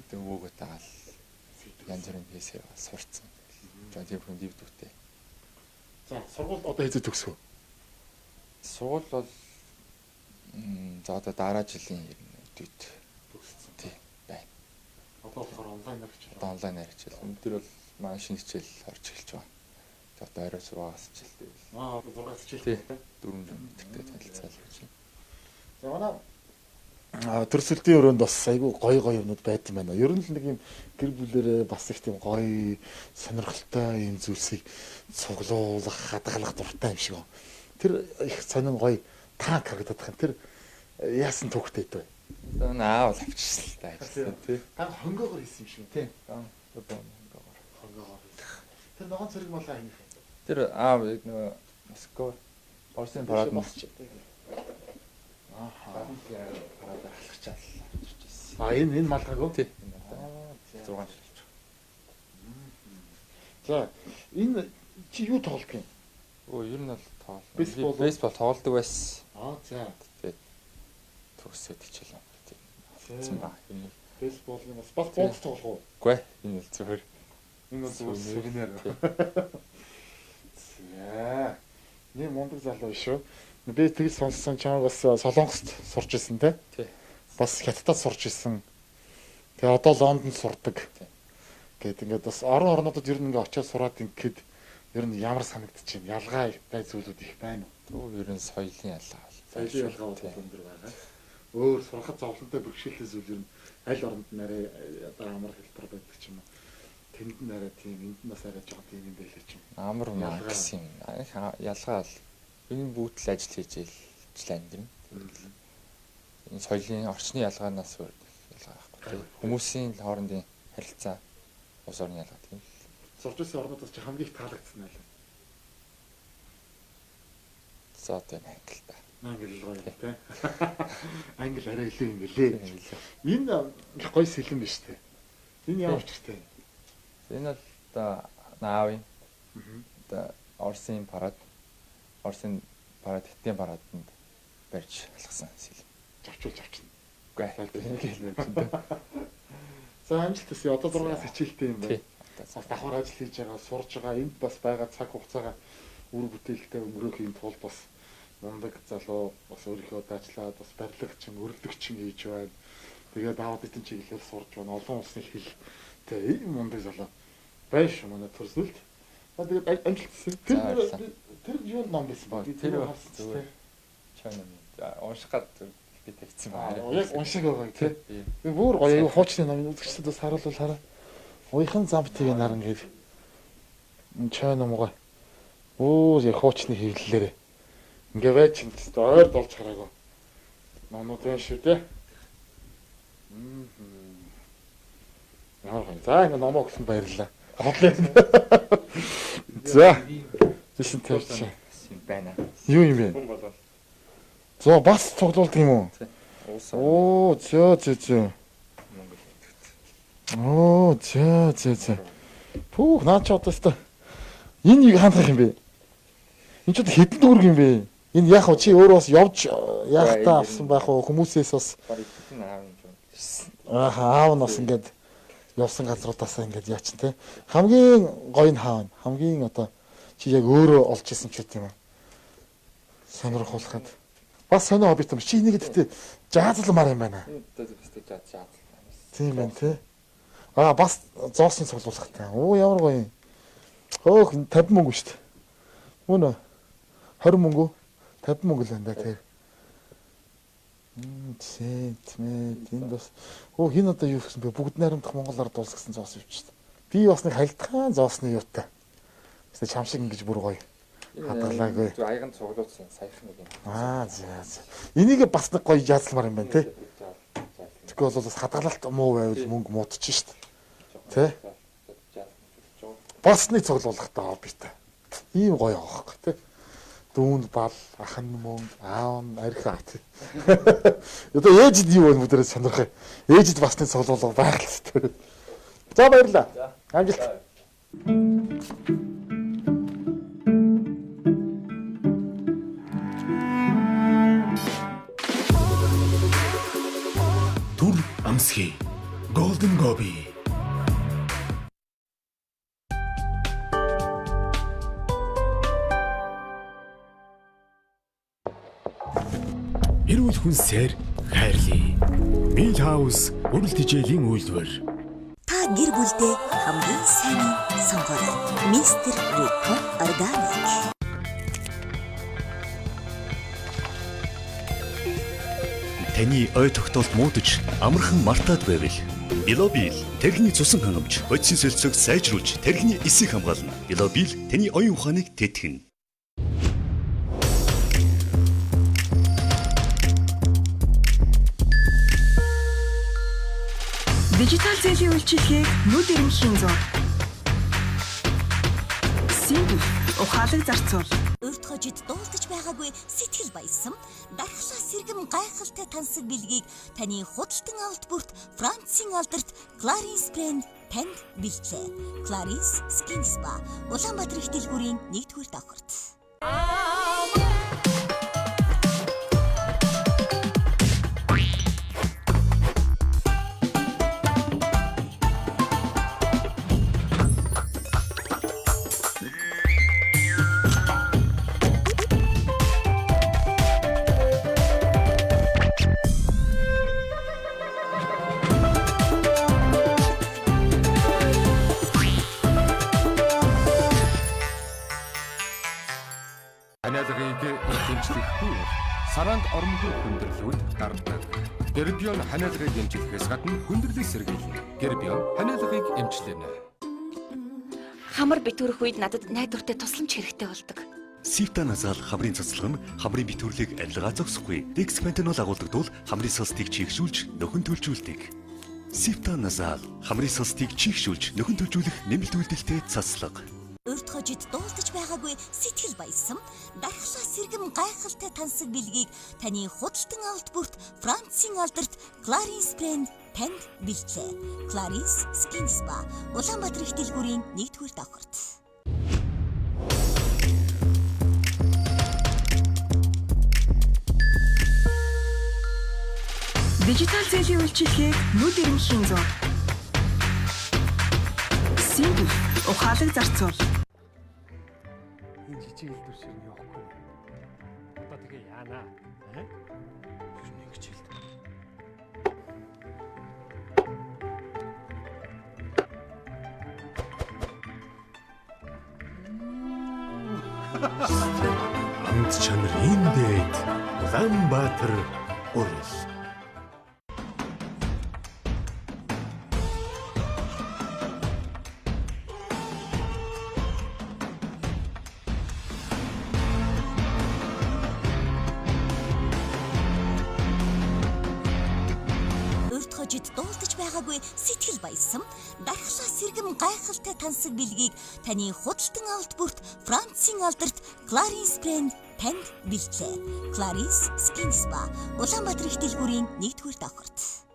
тэг өвөөгөө дагаал янз бүрийн хийсээ сурцсан. Жон тийм хүн дивдүүтэй. За сургууль одоо хэзээ төгсөх вэ? Сургууль бол за одоо дараа жилийн өдөрт төгссөн. Тий, байна. Одоо болохоор онлайнаар хичээл. Одоо онлайнаар хичээл. Өнөөдөр бол маань шинэ хичээл орж эхэлж байгаа. Тэгээ одоо орой 6-аас хичээлтэй. Аа, 6-аас хичээл. Тий, 400 метртэй танилцаал гэж. За манай төр сүлдийн өрөөнд бас айгүй гоё гоё юмнууд байд юм байна. Ер нь л нэг юм гэр бүлэрээ бас их тийм гоё сонирхолтой юм зүйлсийг цуглуулах, хадгалах дуртай юм шиг. Тэр их сонин гоё танк харагдах юм. Тэр яасан түүхтэй вэ? За аав л авчихсан л та ажилласан тий. Танк хонгоогоор хийсэн юм шиг тий. Одоо хонгоогоор. Хонгоогоор. Тэр ногоон цэрэг молоо хийнх юм. Тэр аав яг нөгөө Москва Орсын парад босч. Аа. Парад алхачаал авчирч ирсэн. А энэ малгайг үү? Тий. Энэ одоо 6 жил болж байгаа. За энэ чи юу тоглодог юм? Өө ер нь бол тоглол. Бейсбол. Бейсбол тоглодог байсан. Аа за. Тэгээд төгсөөд хичээл авах тийм. Алдсан ба. Энэ бейсболын бас бокс тоглох уу? Үгүй ээ. Энэ бол зүгээр. Энэ бол зүгээр сувенир. За. Нэг мундаг залуу шүү. Би тэгэл сонссон чамайг бас Солонгост сурч исэн те? Тий. Бас Хятадд сурч исэн. Тэгээ одоо Лондонд сурдаг. Гэт ингээд бас орон орнуудад ер нь ингээд очиод сураад ингээд ер нь ямар санагдчих юм? Ялгаатай зүйлүүд их байна уу? Ер нь соёлын ялгаа. Соёлын ялгаа бол өндөр байгаа. Өөр сурахад зовлонтой бэрхшээлтэй зүйл ер нь аль оронд нь арай одоо амар хэлбэр байдаг ч юм уу. Тэнд нь арай тийм, энд нь бас арай жоохон тийм юм байлээ ч юм. Амар маа гэсэн юм. Ялгаа л энэ бүгд л ажил хийж ижил амьдрна. Энэ соёлын орчны ялгаанаас өөр ялгаа байхгүй. Хүмүүсийн хоорондын харилцаа улс орны ялгаа тийм л. Сурч ирсэн орнуудаас чи хамгийн их таалагдсан аль вэ? За одоо энэ англи та. Англи л гоё тий. Англи арай илүү юм бэлээ. Энэ их гоё сэлэн биш тий. Энэ ямар учиртай юм? Энэ бол одоо наавын одоо Орсын парад Орсын парад хятадын параданд барьж алгасан сэлэн. Завчуулж авчихна. Үгүй ээ. За амжилт хүсье. Одоо 6-аас хичээлтэй юм байна. Бас давхар ажил хийж байгаа, сурж байгаа, энд бас байгаа цаг хугацаагаа үр бүтээлтэй өнгөрөөхийн тулд бас мундаг залуу бас өөрийнхөө даачлаад бас барилгачин, өрөлдөгчин хийж байна. Тэгээд аудитын чиглэлээр сурж байна. Олон улсын хэл тэ ийм мундаг залуу байна шүү манай төрсөлд. Тэгээд амжилт хүсье. Тэр юу ном байсан бэ? Тэр зүгээр чой ном. За унших гад Би тэгсэн байна. Яг уншиг байгааг тий. Би бүр гоё аюу хуучны ном үзэгчдэд бас харуулвал хараа. Уяхан замтыг наран гээд энэ чой ном гоё. Өөр яг хуучны хэвлэлээрээ. Ингээ байж чинь ойр долж хараагүй. Номнууд байна шүү дээ. Ямар гоё. За ингээ номоо өгсөн баярлалаа. Хотлоо. За. Жишэн тавьчих. Юм байна. Юу юм бэ? Хүн болол. За бас цуглуулдаг юм уу? Оо, зөө зөө зөө. Оо, зөө зөө зөө. Пүүх, наа чи одоо өстой. Энэ юу хандах юм бэ? Энэ ч одоо хэдэн төгрөг юм бэ? Энэ яг хөө чи өөрөө бас явж яах та авсан байх уу? Хүмүүсээс бас Аа, аав нь бас ингээд явсан газруудаасаа ингээд яачин те. Хамгийн гоё нь хаана? Хамгийн одоо чи яг өөрөө олж исэн ч гэдэм юм. Сонирхуулахад бас сонио хоббит юм. Чи энийг гэхдээ жаазламар юм байна. Тийм байна те. Аа бас зоосын цуглуулгатай. Оо ямар гоё юм. Хөөх 50 мөнгө шүү дээ. Мөн үү? 20 мөнгө 50 мөнгө л байна да тэр. Цэнт мэд энд бас өө хин одоо юу гэсэн бэ? Бүгд найрамдах Монгол ард улс гэсэн зоос юм шүү дээ. Би бас нэг хальтгаан зоосны юутай. Тэсээ чам шиг ингэж бүр гоё хадгалаагүй. Зүг аяган цуглуулсан саяхан нэг юм. Аа за за. Энийг бас нэг гоё яазламар юм байна те. Тэгэхгүй бол бас хадгалалт муу байвал мөнгө муудчих шүү дээ. Тэ? Бас нэг цуглуулгатай хоббитай. Ийм гоё аахгүй те. Дүүнд бал, ах нь мөнгө, аав нь архи аа тий. Одоо ээжид юу вэ бүгдээрээ сонирхъя. Ээжид бас нэг цуглуулга байх л хэрэгтэй. За баярлалаа. Амжилт. Түр амсхий. Golden Gobi. Эрүүл хүнсээр хайрлая. Mill House бүрэл тижээлийн үйлдвэр. Та гэр бүлдээ хамгийн сайныг сонгоорой. Мистер Rico Organic. Таны ой тогтоолт муудаж амархан мартаад байвал Билобил тархины цусан хангамж бодисын солилцоог сайжруулж тархины эсийг хамгаална. Билобил таны оюун ухааныг тэтгэнэ. Дижитал зээлийн үйлчилгээг нүд эрмэхийн зур. Simple ухаалаг зарцуул. Урд хожид дуулдаж байгаагүй сэтгэл баясан дархлаа сэргэм гайхалтай тансаг бэлгийг таны худалдан авалт бүрт Францын алдарт Clarins брэнд танд бэлтлээ. Clarins Skin Spa Улаанбаатар их дэлгүүрийн 1-р давхарт. Ханиалгыг эмчлэхгүй саранд оромгүй хүндрэлүүд гардаг. Гербион ханиалгыг эмчлэхээс гадна хүндрэлийг сэргийлнэ. Гербион ханиалгыг эмчлэнэ. Хамар битүүрэх үед надад найдвартай тусламж хэрэгтэй болдог. Сифтаназал хамрын цацлага нь хамрын битүүрлийг арилгаа зогсохгүй. Дексментенол агуулдаг тул хамрын салстыг чийгшүүлж нөхөн төлжүүлдэг. Сифтаназал хамрын салстыг чийгшүүлж нөхөн төлжүүлэх нэмэлт үйлдэлтэй цацлага. Урд хожид дуулдаж байгаагүй сэтгэл баясан дархлаа сэргэм гайхалтай тансаг бэлгийг таны худалдан авалт бүрт Францын алдарт Clarins брэнд танд бэлтлээ. Clarins Skin Spa Улаанбаатар их дэлгүүрийн 1-р давхарт. Дижитал зээлийн үйлчилгээг нүд эрмэхийн зур. Simple ухаалаг зарцуул. Энэ жижиг элдвэр нь явахгүй. Одоо тэгээ яана? Аа? Ер нь ингэж хэлдэг. Амт чанар энэ дээд Улаанбаатар Урил. Урд хожид дуулдаж байгаагүй сэтгэл баясан дархлаа сэргэм гайхалтай тансаг бэлгийг таны худалдан авалт бүрт Францын алдарт Clarins брэнд танд бэлтлээ. Clarins Skin Spa Улаанбаатар их дэлгүүрийн 1-р давхарт.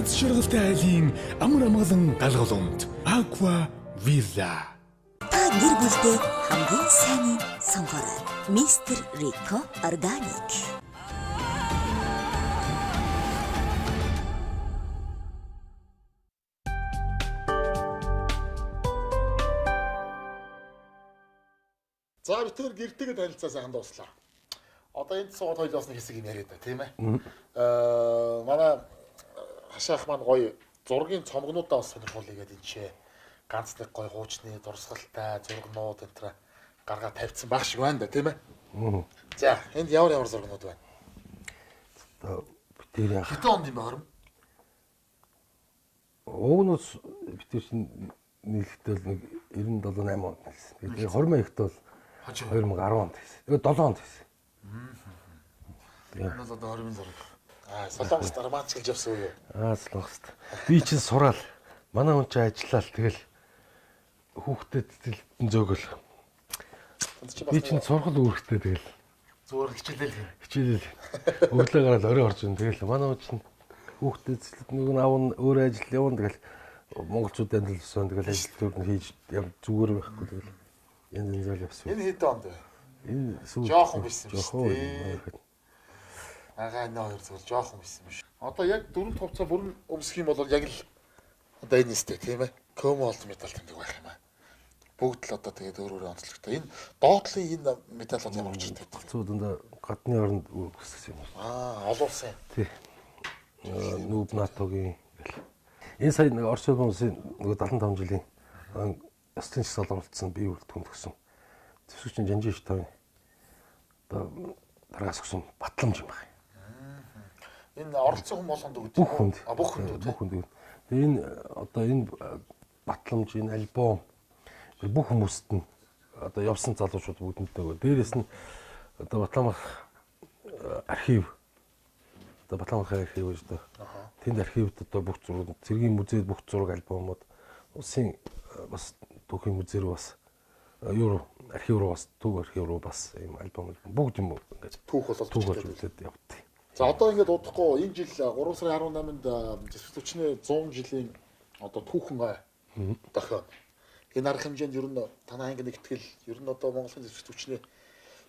Аз жаргалтай айлын амар амгалан галгалунд Aqua Villa. Та гэр бүлдээ хамгийн сайныг сонгоорой. Мистер Rico Organic. За бид тэр гэртэйгээ танилцаа сайхан дууслаа. Одоо энд суугаад хоёлоос нэг хэсэг юм яриад та тийм ээ. Манай хашаах маань гоё зургийн цомгнуудаа бас сонирхуулъя гэдэг энэ чээ. Ганц нэг гоё хуучны дурсгалтай зургнууд энэ төр гаргаа тавьсан баг шиг байна да тийм ээ. За энд ямар ямар зургнууд байна? Одоо бид тэр хэдэн онд юм бэ хором? Уг нь бид тэр чинь нийлэхдээ л нэг 97 8 онд нийлсэн. Тэгээд 21-т бол 2010 онд хийсэн. Тэгээд 7 онд хийсэн. Энэ бол одоо хормын зураг. Аа, Солонгост романтикалж явсан үү? Аа, Солонгост. Би чинь сураал. Манай хүн чинь ажиллаал тэгэл хүүхдэд цэцэлтэн зөөгөл. Би чинь сургал үүрэгтэй тэгэл. Зүгээр хичээлэл. Хичээлэл. Өглөө гараад орой орж ин тэгэл манай хүн чинь хүүхдэд цэцэлт нэг нь аав нь өөрөө ажил явна тэгэл монголчууд амьдрал өсөн тэгэл ажил төр нь хийж зүгээр байхгүй тэгэл янз янзаар явсан. Энэ хэдэн онд вэ? Энэ сүүл жоохон байсан шүү дээ. Агаа энэ хоёр зүгээр жоохон байсан биш. Одоо яг дөрөв хувцас бүрэн өмсөх юм бол яг л одоо энэ нэстэй тийм ээ. Комолт медаль тэмдэг байх юм аа. Бүгд л одоо тэгээд өөр өөр онцлогтой. Энэ доотлын энэ медалууд ямар учиртай вэ? Цуу дандаа гадны оронд үүсгэсэн юм. Аа, олон улсын. Тий. Нүүб НАТО-гийн гэл. Энэ сая нэг Орос улсын нөгөө 75 жилийн ёслолын жагсаал оролцсон бие бүрэлдэхүүн төгсөн. Зэвсэгчин Жанжин Штавын одоо дараагаас өгсөн батламж юм байна. Энэ оролцсон хүн болгонд өгдөг. Бүх хүнд. А бүх хүнд. Бүх хүнд. Тэгээ энэ одоо энэ батламж, энэ альбом бүх хүмүүст нь одоо явсан залуучууд бүгдэнд нөгөө. Дээрээс нь одоо Батламах архив одоо Батламахын архив гэж одоо тэнд архивд одоо бүх зураг, цэргийн музейд бүх зураг альбомууд, улсын бас түүхийн музей рүү бас юу архив руу бас төв архив руу бас ийм альбом бүгд юм ингээд түүх болоод түүх болж үлдээд явдаг. За одоо ингээд удахгүй энэ жил 3 сарын 18-нд зэвсэг түвшний 100 жилийн одоо түүхэн гай дохио. Энэ арга хэмжээнд ер нь танай анги нэгтгэл ер нь одоо Монголын зэвсэг түвшний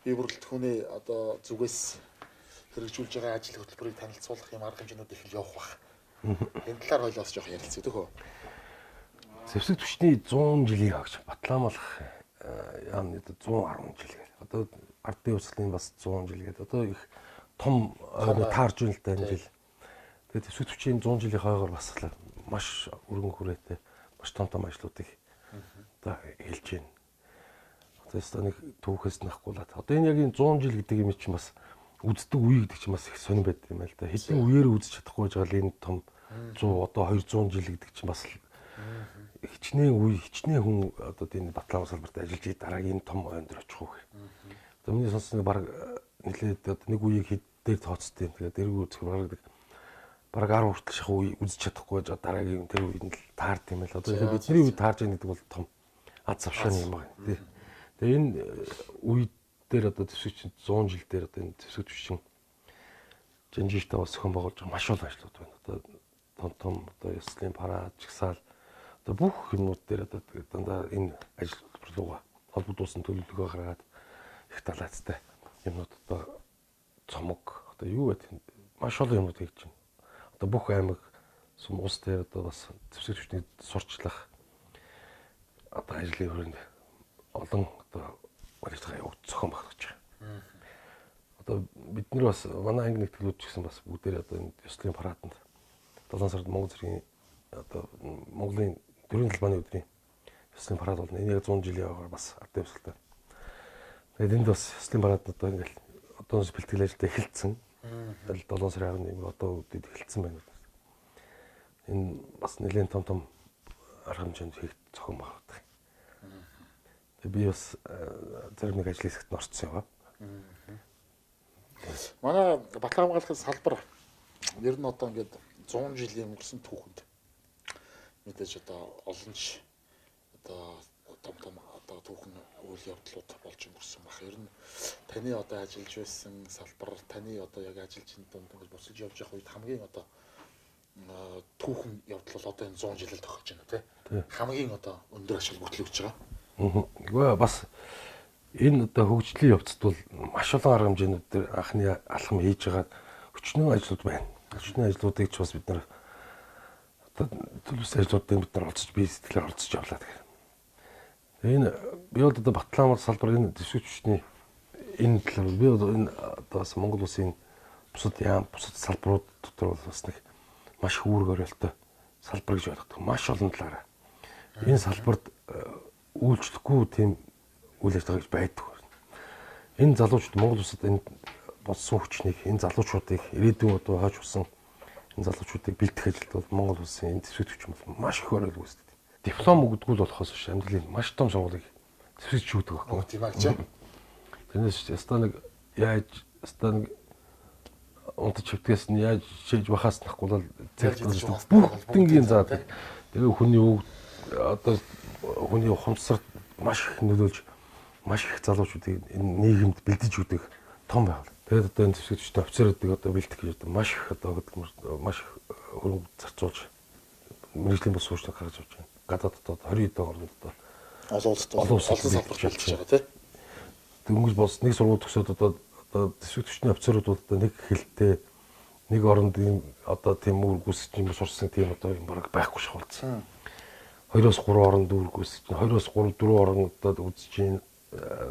бие бүрэлдэхүүний одоо зүгээс хэрэгжүүлж байгаа ажил хөтөлбөрийг танилцуулах юм арга хэмжээнүүд их л явах бах. Энэ талаар хоёлоос жоох ярилцъя төхөө. Зэвсэг түвшний 100 жилийн хагч Батламалах яамны 110 жил гэл. Одоо ардын хувьслын бас 100 жил гэдэг. Одоо их том таарж байна л да энэ жил. Тэгээд зэвсэг түвшний 100 жилийн хойгоор бас маш өргөн хүрээтэй маш том том ажлуудыг одоо хэлж байна. Одоо ёстой нэг түүхээс нахгуулаад. Одоо энэ яг энэ 100 жил гэдэг юм чинь бас үздэг үе гэдэг чинь бас их сонир байд юм аа л да. Хэдэн үеэр үзэж чадахгүй байж байгаа л энэ том 100 одоо 200 жил гэдэг чинь бас хичнээн үе хичнээн хүн одоо энэ Батлан салбарт ажиллаж дараагийн том өндөр очих уу гэх. Одоо миний сонссноор баг нэлээд одоо нэг үеийг хэд дээр тооцдیں۔ Тэгээд эргүү үзэх бараг 10 хүртэл шахуу үе үзэж чадахгүй байж дараагийн тэр үед нь л таард юм л. Одоо тэгэхээр бидний үед таарж байгаа гэдэг бол том аз завшааны юм байна тий. Тэгээ энэ үе дээр одоо зэвсэг 100 жил дээр одоо энэ зэвсэг түвшин Жанжиштай бас зохион байгуулж байгаа маш олон ажлууд байна. Одоо том том одоо ёслолын парад, жагсаал одоо бүх юмнууд дээр одоо дандаа энэ ажил хөтөлбөр рүүгээ холбогдуулсан төлөвлөгөө гаргаад их талаацтай юмнууд одоо цомог одоо юу гэдэг маш олон юмнууд хийж байна. Одоо бүх аймаг сүм улс дээр одоо бас зэвсэг түвшнийг сурчлах одоо ажлын хүрээнд олон одоо үйл ажиллагаа явуулж зохион байгуулж байгаа. Одоо бид нар бас манай анги нэгтгэлүүд ч гэсэн бас бүгдээрээ одоо энэ ёслолын параданд 7 сард Монгол зэргийн одоо Монголын төрийн талбайны өдрийн ёслолын парад болно. Энэ яг 100 жилийн яваагаар бас ардын ёслолтой. Тэгээд энд бас ёслолын парад одоо ингээл одооноос бэлтгэл ажилд эхэлсэн. Тэгэл 7 сарын 11 одоо үдээд эхэлсэн байна. Энэ бас нэлээд том том арга хэмжээнд хийх зохион байгуулдаг. Тэгээд би бас зарим нэг ажлын хэсэгт нь орцсон юм байна. Манай Батлан хамгаалахын салбар ер нь одоо ингээд 100 жилийн өнгөрсөн түүхэнд мэдээж одоо олон ч одоо том том одоо түүхэн үйл явдлууд болж өнгөрсөн баг. Ер нь таны одоо ажиллаж байсан салбар, таны одоо яг ажиллаж энэ дунд ингэж босож явж явах үед хамгийн одоо түүхэн явдал бол одоо энэ 100 жилд тохиож байна тий. Хамгийн одоо өндөр ашиг бүтлэгж байгаа. Үгүй бас энэ одоо хөгжлийн явцад бол маш олон арга хэмжээнүүд дээр анхны алхам хийж байгаа өчнөө ажлууд байна. Өчнөө ажлуудыг ч бас бид нар одоо төлөвс ажлуудыг бид нар олцож бие сэтгэлээр олцож явлаа тэгэхээр. Энэ би бол одоо Батлан салбар энэ дэвсгэр хүчний энэ талаар би бол энэ одоо бас Монгол улсын бусад яам бусад салбарууд дотор бол бас нэг маш их үүрэг оройлтой салбар гэж ойлгодог. Маш олон талаараа. Энэ салбарт үйлчлэхгүй тийм үйл ажиллагаа гэж байдаг. Энэ залуучууд Монгол улсад энэ болсон хүчнийг энэ залуучуудыг ирээдүйн одоо хааж усан энэ залуучуудыг бэлтгэх ажилд бол Монгол улсын энэ дэвсгэр хүчин бол маш их оройл гүйцэтгэдэг. Диплом өгдөггүй л болохоос биш амьдралын маш том сургуулийг дэвсгэж өгдөг байхгүй. Тийм аа гэж. Тэрнээс ястаа нэг яаж ястаа нэг унтаж хэвтгээс нь яаж шээж бахаас нахгүй бол бүгднгийн заадаг. Тэгээ хүний үг одоо хүний ухамсарт маш их нөлөөлж маш их залуучуудыг энэ нийгэмд бэлдэж өгдөг том байгуул. Тэгээд одоо энэ зэвсэгчтэй офицеруудыг одоо бэлтгэх гэж одоо маш их одоо маш их хөрөнгө зарцуулж мэргэжлийн бус суурьтай гаргаж авч байна. Гадаад одоо 20 хэдэн оронд одоо олон улсад олон салбарт бэлтэж байгаа тийм. Дөнгөж бос нэг сургууль төгсөөд одоо одоо зэвсэг түвшний офицерууд бол одоо нэг хэлтэй нэг оронд ийм одоо тийм үүрэг гүйцэтгэж юм сурсан тийм одоо юм бараг байхгүй шахуулсан. 2-оос 3 оронд үүрэг гүйцэтгэж, 2-оос 3 4 оронд одоо үзэж чинь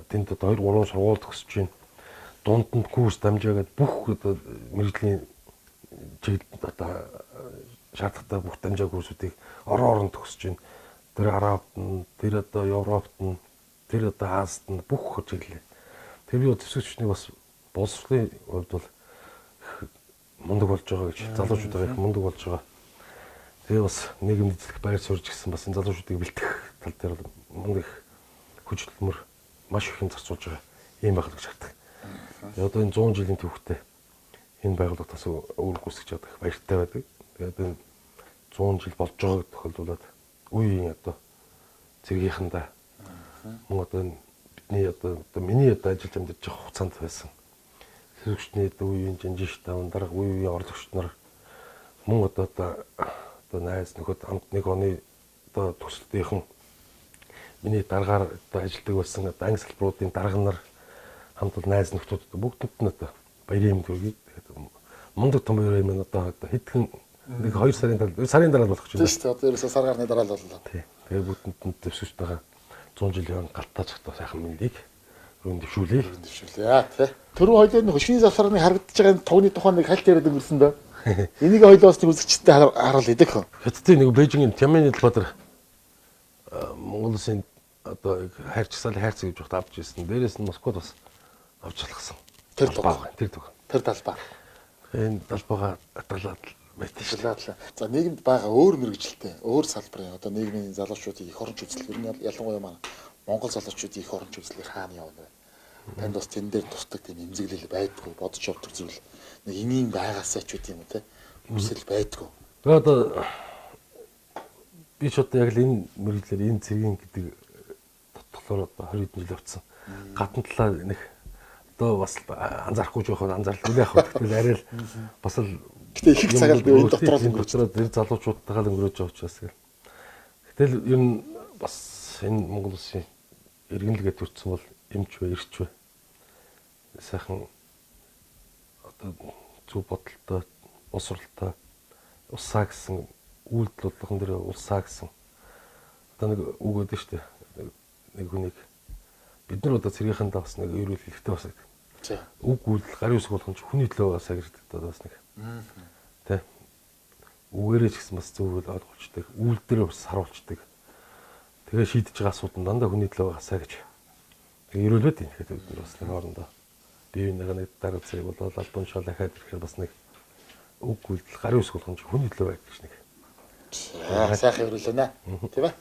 тэнд одоо 2 3 сургууль төгсөж чинь дунд нь курс дамжаагаад бүх одоо мэргэжлийн чиглэлд одоо шаардлагатай бүх дамжаа курсуудыг орон оронд төгсөж чинь тэр Арабт нь, тэр одоо Европт нь, тэр одоо Азид нь бүх чиглэлээ. Тэр би зэвсэгчдийг бас боловсролын хувьд бол их мундаг болж байгаа гэж залуучуудаа их мундаг болж байгаа. Тэгээ бас нийгэмд эзлэх байр суурь гэсэн бас энэ залуучуудыг бэлтгэх тал дээр бол мундаг их хүч хөдөлмөр маш их юм зарцуулж байгаа ийм байгууллага гэж хардаг. Тэгээ одоо энэ 100 жилийн түүхтэй энэ байгууллага бас үүрэг гүйцэтгэж чадах их баяртай байдаг. Тэгээд энэ 100 жил болж байгааг тохиолдуулаад үеийн одоо цэргийнхэндээ мөн одоо энэ бидний одоо миний одоо ажиллаж амьдарч байгаа хугацаанд байсан сэргэгчний одоо үеийн жанжиш таван дарга үе үеийн орлогч нар мөн одоо одоо найз нөхөд хамт нэг оны одоо төгсөлтийнхэн миний даргаар одоо ажилладаг байсан одоо анги салбаруудын дарга нар хамт бол найз нөхдүүд одоо бүгдэнд нь одоо баярын мэнд хүргэе. Тэгээд мундаг том баяр юм одоо хэдхэн нэг 2 сарын дараа сарын дараа болох ч юм. Тийм шүү дээ. Одоо ерөөсөө сар гарны дараа л боллоо. Тий. Тэгээд бүгдэнд нь дэвсгэж байгаа 100 жилийн галтаач одоо сайхан мэндийг өргөн дэвшүүлье. Өргөн дэвшүүлье тий. Түрүү хоёлоо нэг хөшгийн завсарны харагдаж байгаа тугны тухай нэг хальт яриад өнгөрсөн дөө. Энийг хоёлоо бас нэг үзэгчдэд харуул идэх. Хятадын нэг Бээжингийн Тямын талбай дээр Монгол улсын одоо хайрцагсаалын хайрцаг гэж багт авч ирсэн. Дээрээс нь Москвад бас авч алгасан. Тэр туг. Тэр туг. Тэр талбай. Энэ талбайгаа хадгалаад байдаг шүү дээ. За нийгэмд байгаа өөр мэргэжилтэй, өөр салбарын одоо нийгмийн залуучуудын их оронч үзэл ер нь ялангуяа манай Монгол залуучуудын их оронч үзлийг хаана явна вэ? Танд бас тэн дээр тусдаг тийм эмзэглэл байдгүй, бодож явдаг зүйл нэг энгийн байгаасаа ч үгүй юм уу те. Хүсэл байдгүй. Тэгээ одоо би ч одоо яг л энэ мэргэжлээр энэ цэргийн гэдэг дотглоор одоо 20 хэдэн жил явцсан. Гадна талаа нэг одоо бас анзаарахгүй жоох анзаарал үгүй яг гэтэл арай л бас л Гэтэ их их цагаал би энэ дотор л өнгөрч тэр залуучуудтайгаа л өнгөрөөж байгаа учраас гэл. Гэтэл ер нь бас энэ Монгол улсын иргэнлэгээ төрсөн бол эмч вэ, эрч вэ. Сайхан одоо зөв бодолтой, улс уралтай улсаа гэсэн үйлдэл болгон дээр улсаа гэсэн Одоо нэг үг өгдөө шүү дээ. Нэг хүнийг бид нар одоо цэргийнхэндээ бас нэг ерөөл хэлэхтэй бас гэдэг. Үг үйлдэл гарын үсэг болгон ч хүний төлөө бас агирдаг одоо бас нэг. Тэ. Үгээрээ ч гэсэн бас зөв ойлгуулцдаг, үйлдэлээр бас харуулцдаг. Тэгээ шийдэж байгаа асуудал нь дандаа хүний төлөө байгаасаа гэж. Тэгээ ерөөлөд юм. Тэгэхээр бид нар бас нэг хоорондоо бие биенийгээ нэг дарга зэрэг болоод албан тушаал ахаад ирэхээр бас нэг үг үйлдэл гарын үсэг болгон ч хүний төлөө байх гэж нэг. За сайхан ерөөлөнө. Тийм ээ.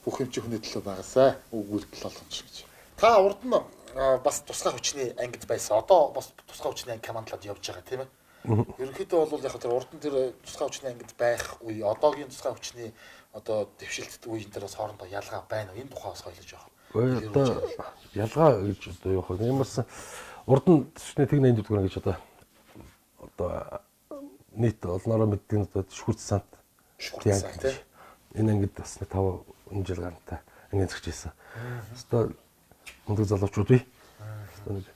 Бүх юм чи хүний төлөө байгаасаа үг үйлдэл болгон ч гэж. Та урд нь бас тусгай хүчний ангид байсан. Одоо бас тусгай хүчний анги командлаад явж байгаа тийм ээ. Ерөнхийдөө бол яг тэр урд нь тэр тусгай хүчний ангид байх үе, одоогийн тусгай хүчний одоо дэвшилтэт үеийн дээр бас хоорондоо ялгаа байна уу? Энэ тухай бас хоёлож явах. Одоо ялгаа гэж одоо юу вэ? Ямарсан урд нь төсний тэг 84 дугаар гэж одоо нийт олноороо мэддэг нь одоо шүхүрт сант шүхүрт тий. Энэ ангид бас 5 жил гарантай ангийн зэгч байсан. Өстой мундаг залуучууд бий. Өстой нэг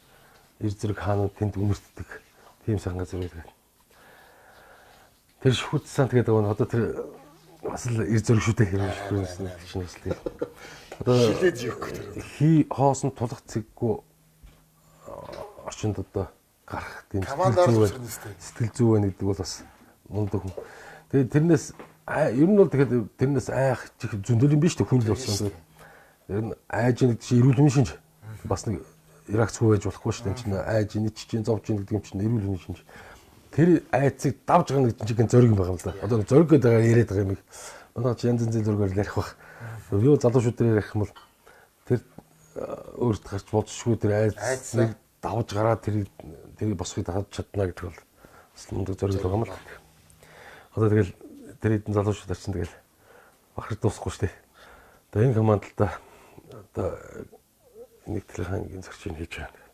эр зэрэг хаанууд тэнд үнэртдэг тийм сайхан газар байдаг. Тэр шүхүрт сант гэдэг нь одоо тэр бас л эр зэрэг шүү дээ юм шүхүрт чинь бас л. Одоо хилээд явах гэдэг. Хий хоосон тулах цэггүй орчинд одоо гарах тийм сэтгэл зүй байна гэдэг бол бас мундаг хүн. Тэгээд тэрнээс ер нь бол тэгэхээр тэрнээс айх чих зөндөл юм биш үү хүн л болсон. Тэр нь айж нэг чинь эрүүл хүн шинж бас нэг реакц байж болохгүй шүү дээ. Энэ чинь айж ийн чинь зовж ийн гэдэг юм чинь эрүүл хүн шинж. Тэр айцыг давж байгаа нэг чинь зориг юм байгаа юм л да. Одоо зориг гэдэг байгаа яриад байгаа юм. Манай чи янз янзын зоригоор ярих бах. Юу залуучууд дээр ярих юм бол тэр өөрт гарч болцсгүй тэр айцыг давж гараад тэр босхийг давж чадна гэдэг бол бас мундаг зориг л байгаа юм л. Одоо тэгэл тэр хэдэн залуучууд чинь тэгэл бахарч дуусахгүй шүү дээ. Одоо энэ командалда одоо нэг талынхаа ангийн зөрчийг хийж байгаа.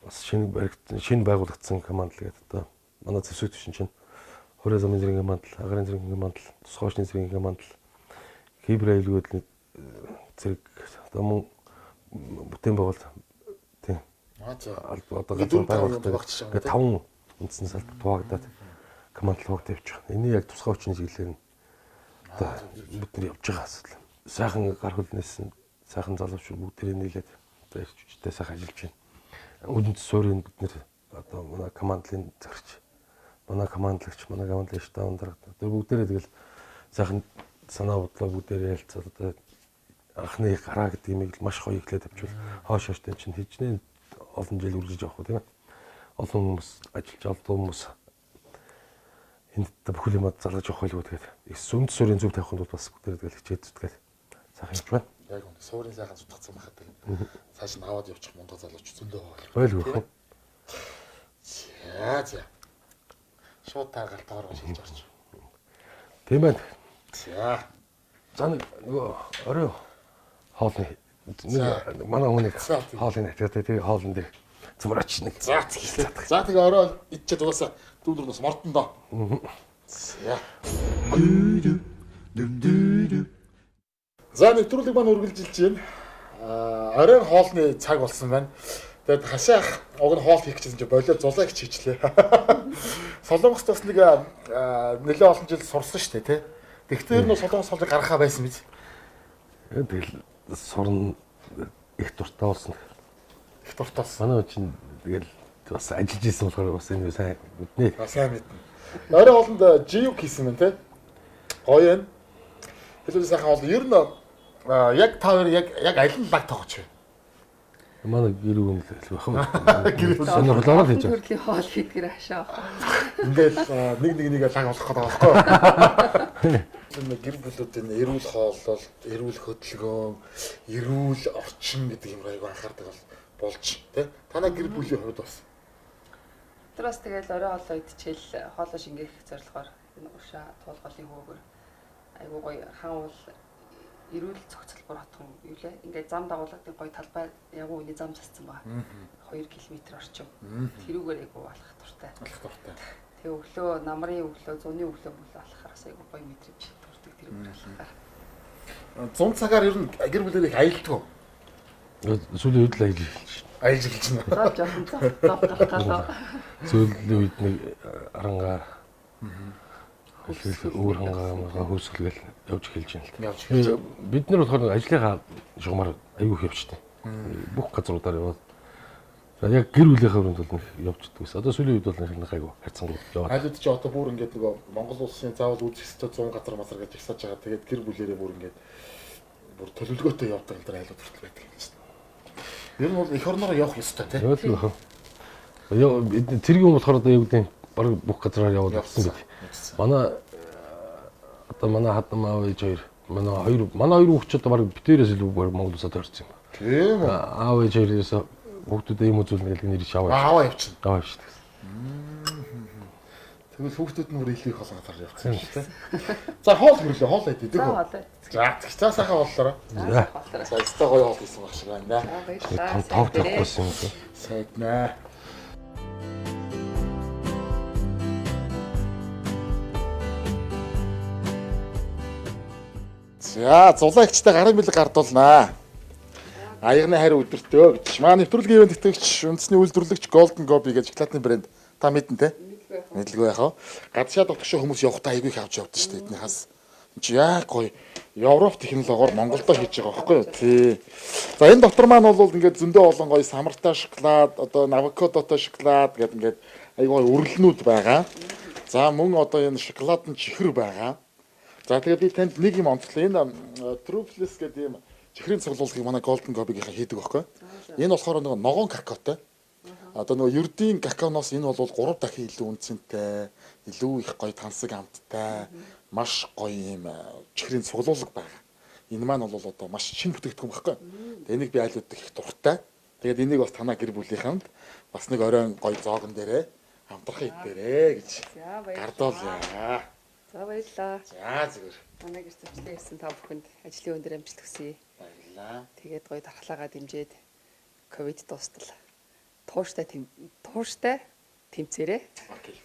Бас шинэ баригдсан, шинэ байгуулагдсан команд л гэдэг одоо манай зэвсэг түвшин чинь хураа замын зэргийн команд, агарын зэргийн команд, тусгай хүчний зэргийн команд, кибер аюулгүй байдлын зэрэг одоо мөн бүтээн байгуулалт тийм. Одоо газар байгуулагдаад 5 үндсэн салбар хуваагдаад команд хуваагдаад явж байгаа. Эний яг тусгай хүчний чиглэлээр нь одоо бид нар явж байгаа асуудал. Сайхан гар хөлнөөс нь сайхан залуучууд бүгдээрээ нийлээд одоо эрч хүчтэй сайхан ажиллаж байна. Үнэт суурийг бид нэр одоо манай командлын зөрч, манай командлагч, манай командлын штабын дарга тэр бүгдээрээ тэгэл сайхан санаа бодлоо бүгдээрээ ярилцаад одоо анхны гараа гэдэг юмыг л маш гоё эхлээд авчвал хоош хооштой чинь хичнээн олон жил үргэлж явах уу тийм ээ. Олон хүмүүс ажиллаж олон хүмүүс энд бүхэл юмаа залгаж явах байлгүй тэгээд их сүнд суурийн зөв тавихын тулд бас бүгдээрээ тэгэл хичээд зүтгээд сайхан явж байна. Яг үнэ суурийн сайхан зүтгэцэн байхад тэгээд цааш нь аваад явчих мундаг залууч зөндөө байгаа. Байлгүй. За за. Шууд та галтгаар шилж орч. Тийм байна. За. За нэг нөгөө орой хоолны нэг манай хүнийг хоолыг натгаад тэгээ хоолн дээр цөмрөч нэг. За за тэгээ орой идчихэд угаасаа дүүнер бас мордон доо. За. За нэвтрүүлэг маань үргэлжилж байна. Оройн хоолны цаг болсон байна. Тэгээд хашаах уг нь хоол хийх гэсэн чинь болио зулаа гэж хийчлээ. Солонгост бас нэг нэлээд олон жил сурсан шүү дээ, тий. Тэгэхдээ ер нь солонгос хоолыг гаргахаа байсан биз? Тэгэл сурна их дуртай болсон. Их дуртай болсон. Манай чинь тэгэл бас ажиллаж исэн болохоор бас энэ сайн мэднэ. Сайн мэднэ. Орой хоолнд жиюк хийсэн мэн тий. Гоё юм. Хэлүүл сайхан хоол. Ер нь яг та хоёр яг аль нь лаг тоглож байна? Манай гэр бүл л байх юм. Гэр бүл сонирхолоор л хийж байгаа. Төрлийн хоол хийдгэр хашаа. Ингээл нэг нэгээ лаг болох гэдэг байгаа байхгүй юу? Гэр бүлүүдийн эрүүл хооллолт, эрүүл хөдөлгөөн, эрүүл орчин гэдэг юм айгу анхаардаг болж тий. Танай гэр бүлийн хувьд бас. Тэр бас тэгэл орой хоолоо идчихэл хоолоо шингээх зорилгоор энэ уршаа туулгалын хөөгөр айгу гоё хан уул эрүүл цогцол бор хотхон юу лээ. Ингээд зам дагуулгын гоё талбай ягуу үний зам зассан байгаа. 2 км орчим. Тэрүүгээр айгу алхах дуртай. Алхах дуртай. Тэгээ өглөө намрын өглөө, зуны өглөө мөглөө алхахаар бас айгу гоё мэдрэмж төрдөг тэрүүгээр алхахаар. 100 цагаар ер нь гэр бүлээр их аялдаг уу? Сүүлийн үед л аялж эхэлж байна. Аялж эхэлж байна. За жоохон зов гарах галаа. Сүүлийн үед нэг арангаар Өөр хангаа хөөсгөлгээл явж эхэлж байна л та. Явж эхэлж. Бид нар болохоор ажлынхаа шугамар аюу их явжтай. Бүх газруудаар яваад. За яг гэр бүлийнхээ өрөөнд бол нэг явждаг ус. Одоо сүүлийн үед бол нэг айгу хайцсангүй яваад. Айлууд чи одоо бүр ингээд нөгөө Монгол улсын заавал үзэх ёстой 100 газар мазар гэж ихсаж байгаа. Тэгээд гэр бүлэрээ бүр ингээд бүр төлөвлөгөөтэй явдаг энэ төр айлууд хүртэл байдаг юм чинь. Ер нь бол эх орнороо явах ёстой тий. Явал л яа. Тэргийн юм болохоор одоо юу гэдэг баг бүх газраар яваад явсан гэдэг. Манай одоо манай хадам аав ээж хоёр манай хоёр хүүхд ч одоо баг битээрээс илүү баг Монгол улсад орсон юм. Тийм үү. Аав ээж хоёроос хүүхдүүдээ юм үзүүлнэ гэдэг нэр шаваа. Аваа явчихна. Аваа явчихна гэсэн. Тэгвэл хүүхдүүд нь бүр илүү их олон газар явчихсан юм шүү дээ. За хоол хөрлөө, хоол идэх үү? За за сайхан хооллороо. За. За өстой гоё хоол хийсэн баг шиг байна да. Тов тавихгүйсэн юм шиг. Сайднаа. За зулаагчтай гарын бэлэг гардуулнаа. Аягны хайр өдөртөө гэж. Манай нэвтрүүлгийн ивент тэтгэгч үндэсний үйлдвэрлэгч Golden Gobi гэж шоколадны брэнд та мэднэ те? Мэдлгүй яах вэ? Гадшаа дотгошоо хүмүүс явахдаа айгүй их авч явдсан шүү дээ эдний хас. Энд чи яг гоё Европ технологиор Монголдо хийж байгаа байхгүй юу? Тий. За энэ дотор маань бол ингээд зөндөө олон гоё самартай шоколад, одоо авокадотой шоколад гэдэг ингээд айгүй гоё үрлэнүүд байгаа. За мөн одоо энэ шоколад нь чихэр байгаа. За тэгээд би танд нэг юм онцлоо. Энэ Truffles гэдэг юм чихрийн цуглуулгыг манай Golden Gobi-гийнхаа хийдэг байхгүй. Энэ болохоор нөгөө ногоон какаотой. Одоо нөгөө ердийн какаоноос энэ бол 3 дахин илүү үнцэнтэй, илүү их гоё тансаг амттай, маш гоё юм чихрийн цуглуулга байгаа. Энэ маань бол одоо маш шинэ бүтээгдэхүүн байхгүй. Тэгээд энийг би айл өдөх их дуртай. Тэгээд энийг бас танаа гэр бүлийнхэнд бас нэг оройн гоё зоогон дээрээ амтрахын идээрээ гэж гардуулъя. За баярлалаа. За зүгээр. Манай гэр зөрчлөө ирсэн та бүхэнд ажлын өндөр амжилт хүсье. Баярлалаа. Тэгээд гоё дархлаагаа дэмжиж ковид дуустал тууштай тэмцээрэй. Окей.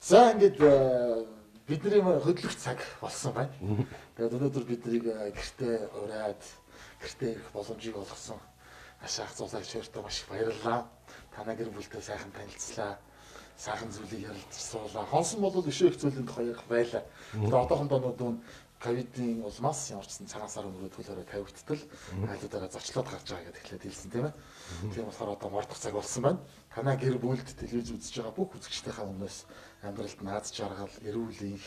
За ингээд бидний хөдлөх цаг болсон байна. Тэгээд өнөөдөр биднийг гэртээ ураад гэртээ ирэх боломжийг олгосон Ашаах зулаагч хоёртоо маш их баярлалаа. Танай гэр бүлтэй сайхан танилцлаа. Сайхан зүйлийг ярилцж суулаа. Хонсон бол өшөө их зүйлийн тухай ярих байлаа. Тэгээд одоохондоо нүүд ковидын улмаас ямар ч сан цагаан сар өнгөрөө төлөөрөө тавигдтал айлуудаараа зочлоод гарч байгаа гэдээ эхлээд хэлсэн тийм ээ. Тийм болохоор одоо мордох цаг болсон байна. Танай гэр бүлд телевиз үзэж байгаа бүх үзэгчдийнхаа өмнөөс амьдралд наад жаргал, эрүүл энх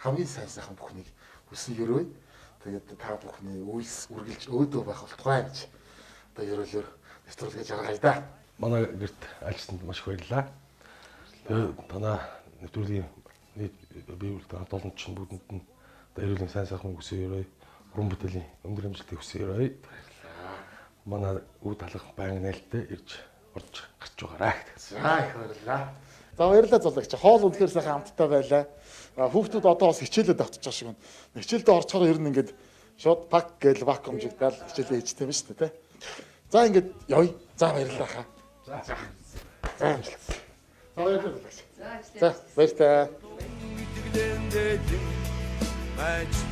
хамгийн сайн сайхан бүхнийг хүсэн өрөөе. Тэгээд та бүхний үйлс үргэлж өөдөө байх болтугай гэж одоо ерөөлөөр нэвтрүүлгээ жаргая да. Манай гэрт альчсанд маш их баярлалаа. Тэгээд танай нэвтрүүлгийн нийт бие бүлтэй хамт олон чинь бүгдэнд нь одоо эрүүл сайн сайхан хүсэн өрөөе. Уран бүтээлийн өндөр амжилтыг хүсэн өрөөе. Манай үд талах баян нээлттэй ирж орж гарч байгаарай гэдэг. За их баярлалаа. За баярлалаа зулаагч. Хоол үнэхээр сайхан амттай байлаа. Хүүхдүүд одоо бас хичээлээ давтчих шиг байна. Хичээлдээ орчхороо ер нь ингээд шууд пак гээл вакуумжигдаал хичээлээ хийжтэй юм шүү дээ, тэ. За ингээд явъя. За баярлалаа хаа. За. За амжилт. За баярлалаа зулаагч. За баяртай. Ажил